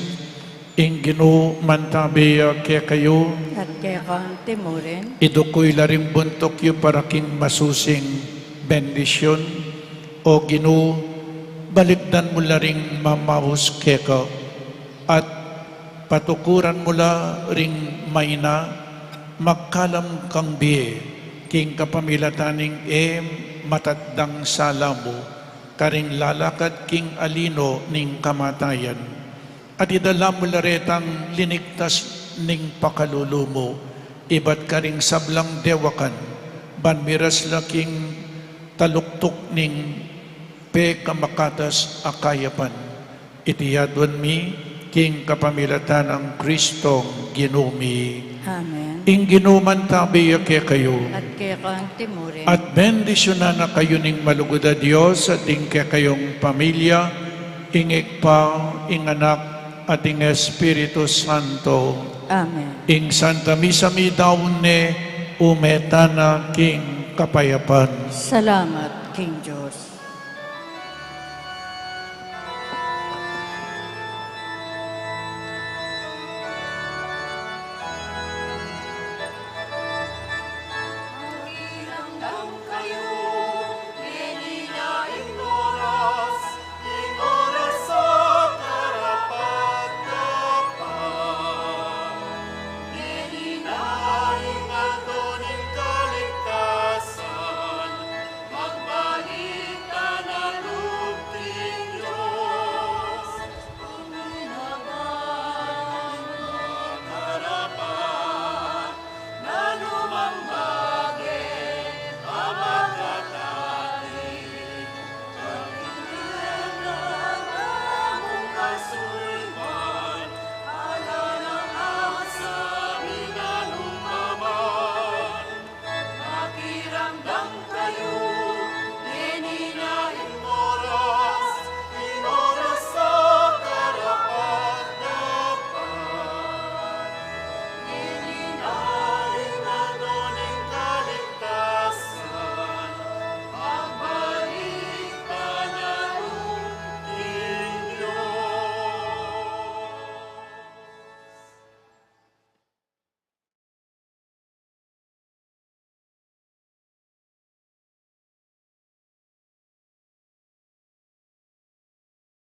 Ing Ginu mantabe ya kekayu. At keka mu rin. Idukuy la ring buntuk yu para king masusing bendisyun. O Ginu, balikdan mu la ring mamaus keka. At patukuran mu la ring maina, magkalam kang bie, king kapamilatan ning e matatdang sala mu, karing lalakad king alino ning kamatayan. At idala mu la retang linigtas ning pakalulu mu, ibat karing sablang dewakan, ban miras la king taluktuk ning pekamakatas a kayapan. Iti aduan mi, king kapamilatan nang Kristong Ginu mi. Amen. Ing Ginu mantabe ya kekayu. At keka mu rin. At bendisyunan na kayu ning malugud a Dios, at ing kekayung pamilya, ing Ibpa, ing Anak, at ing Espiritu Santo. Amen. Ing Santa Misa midaun ne, ume tana king kapayapan. Salamat king Dios.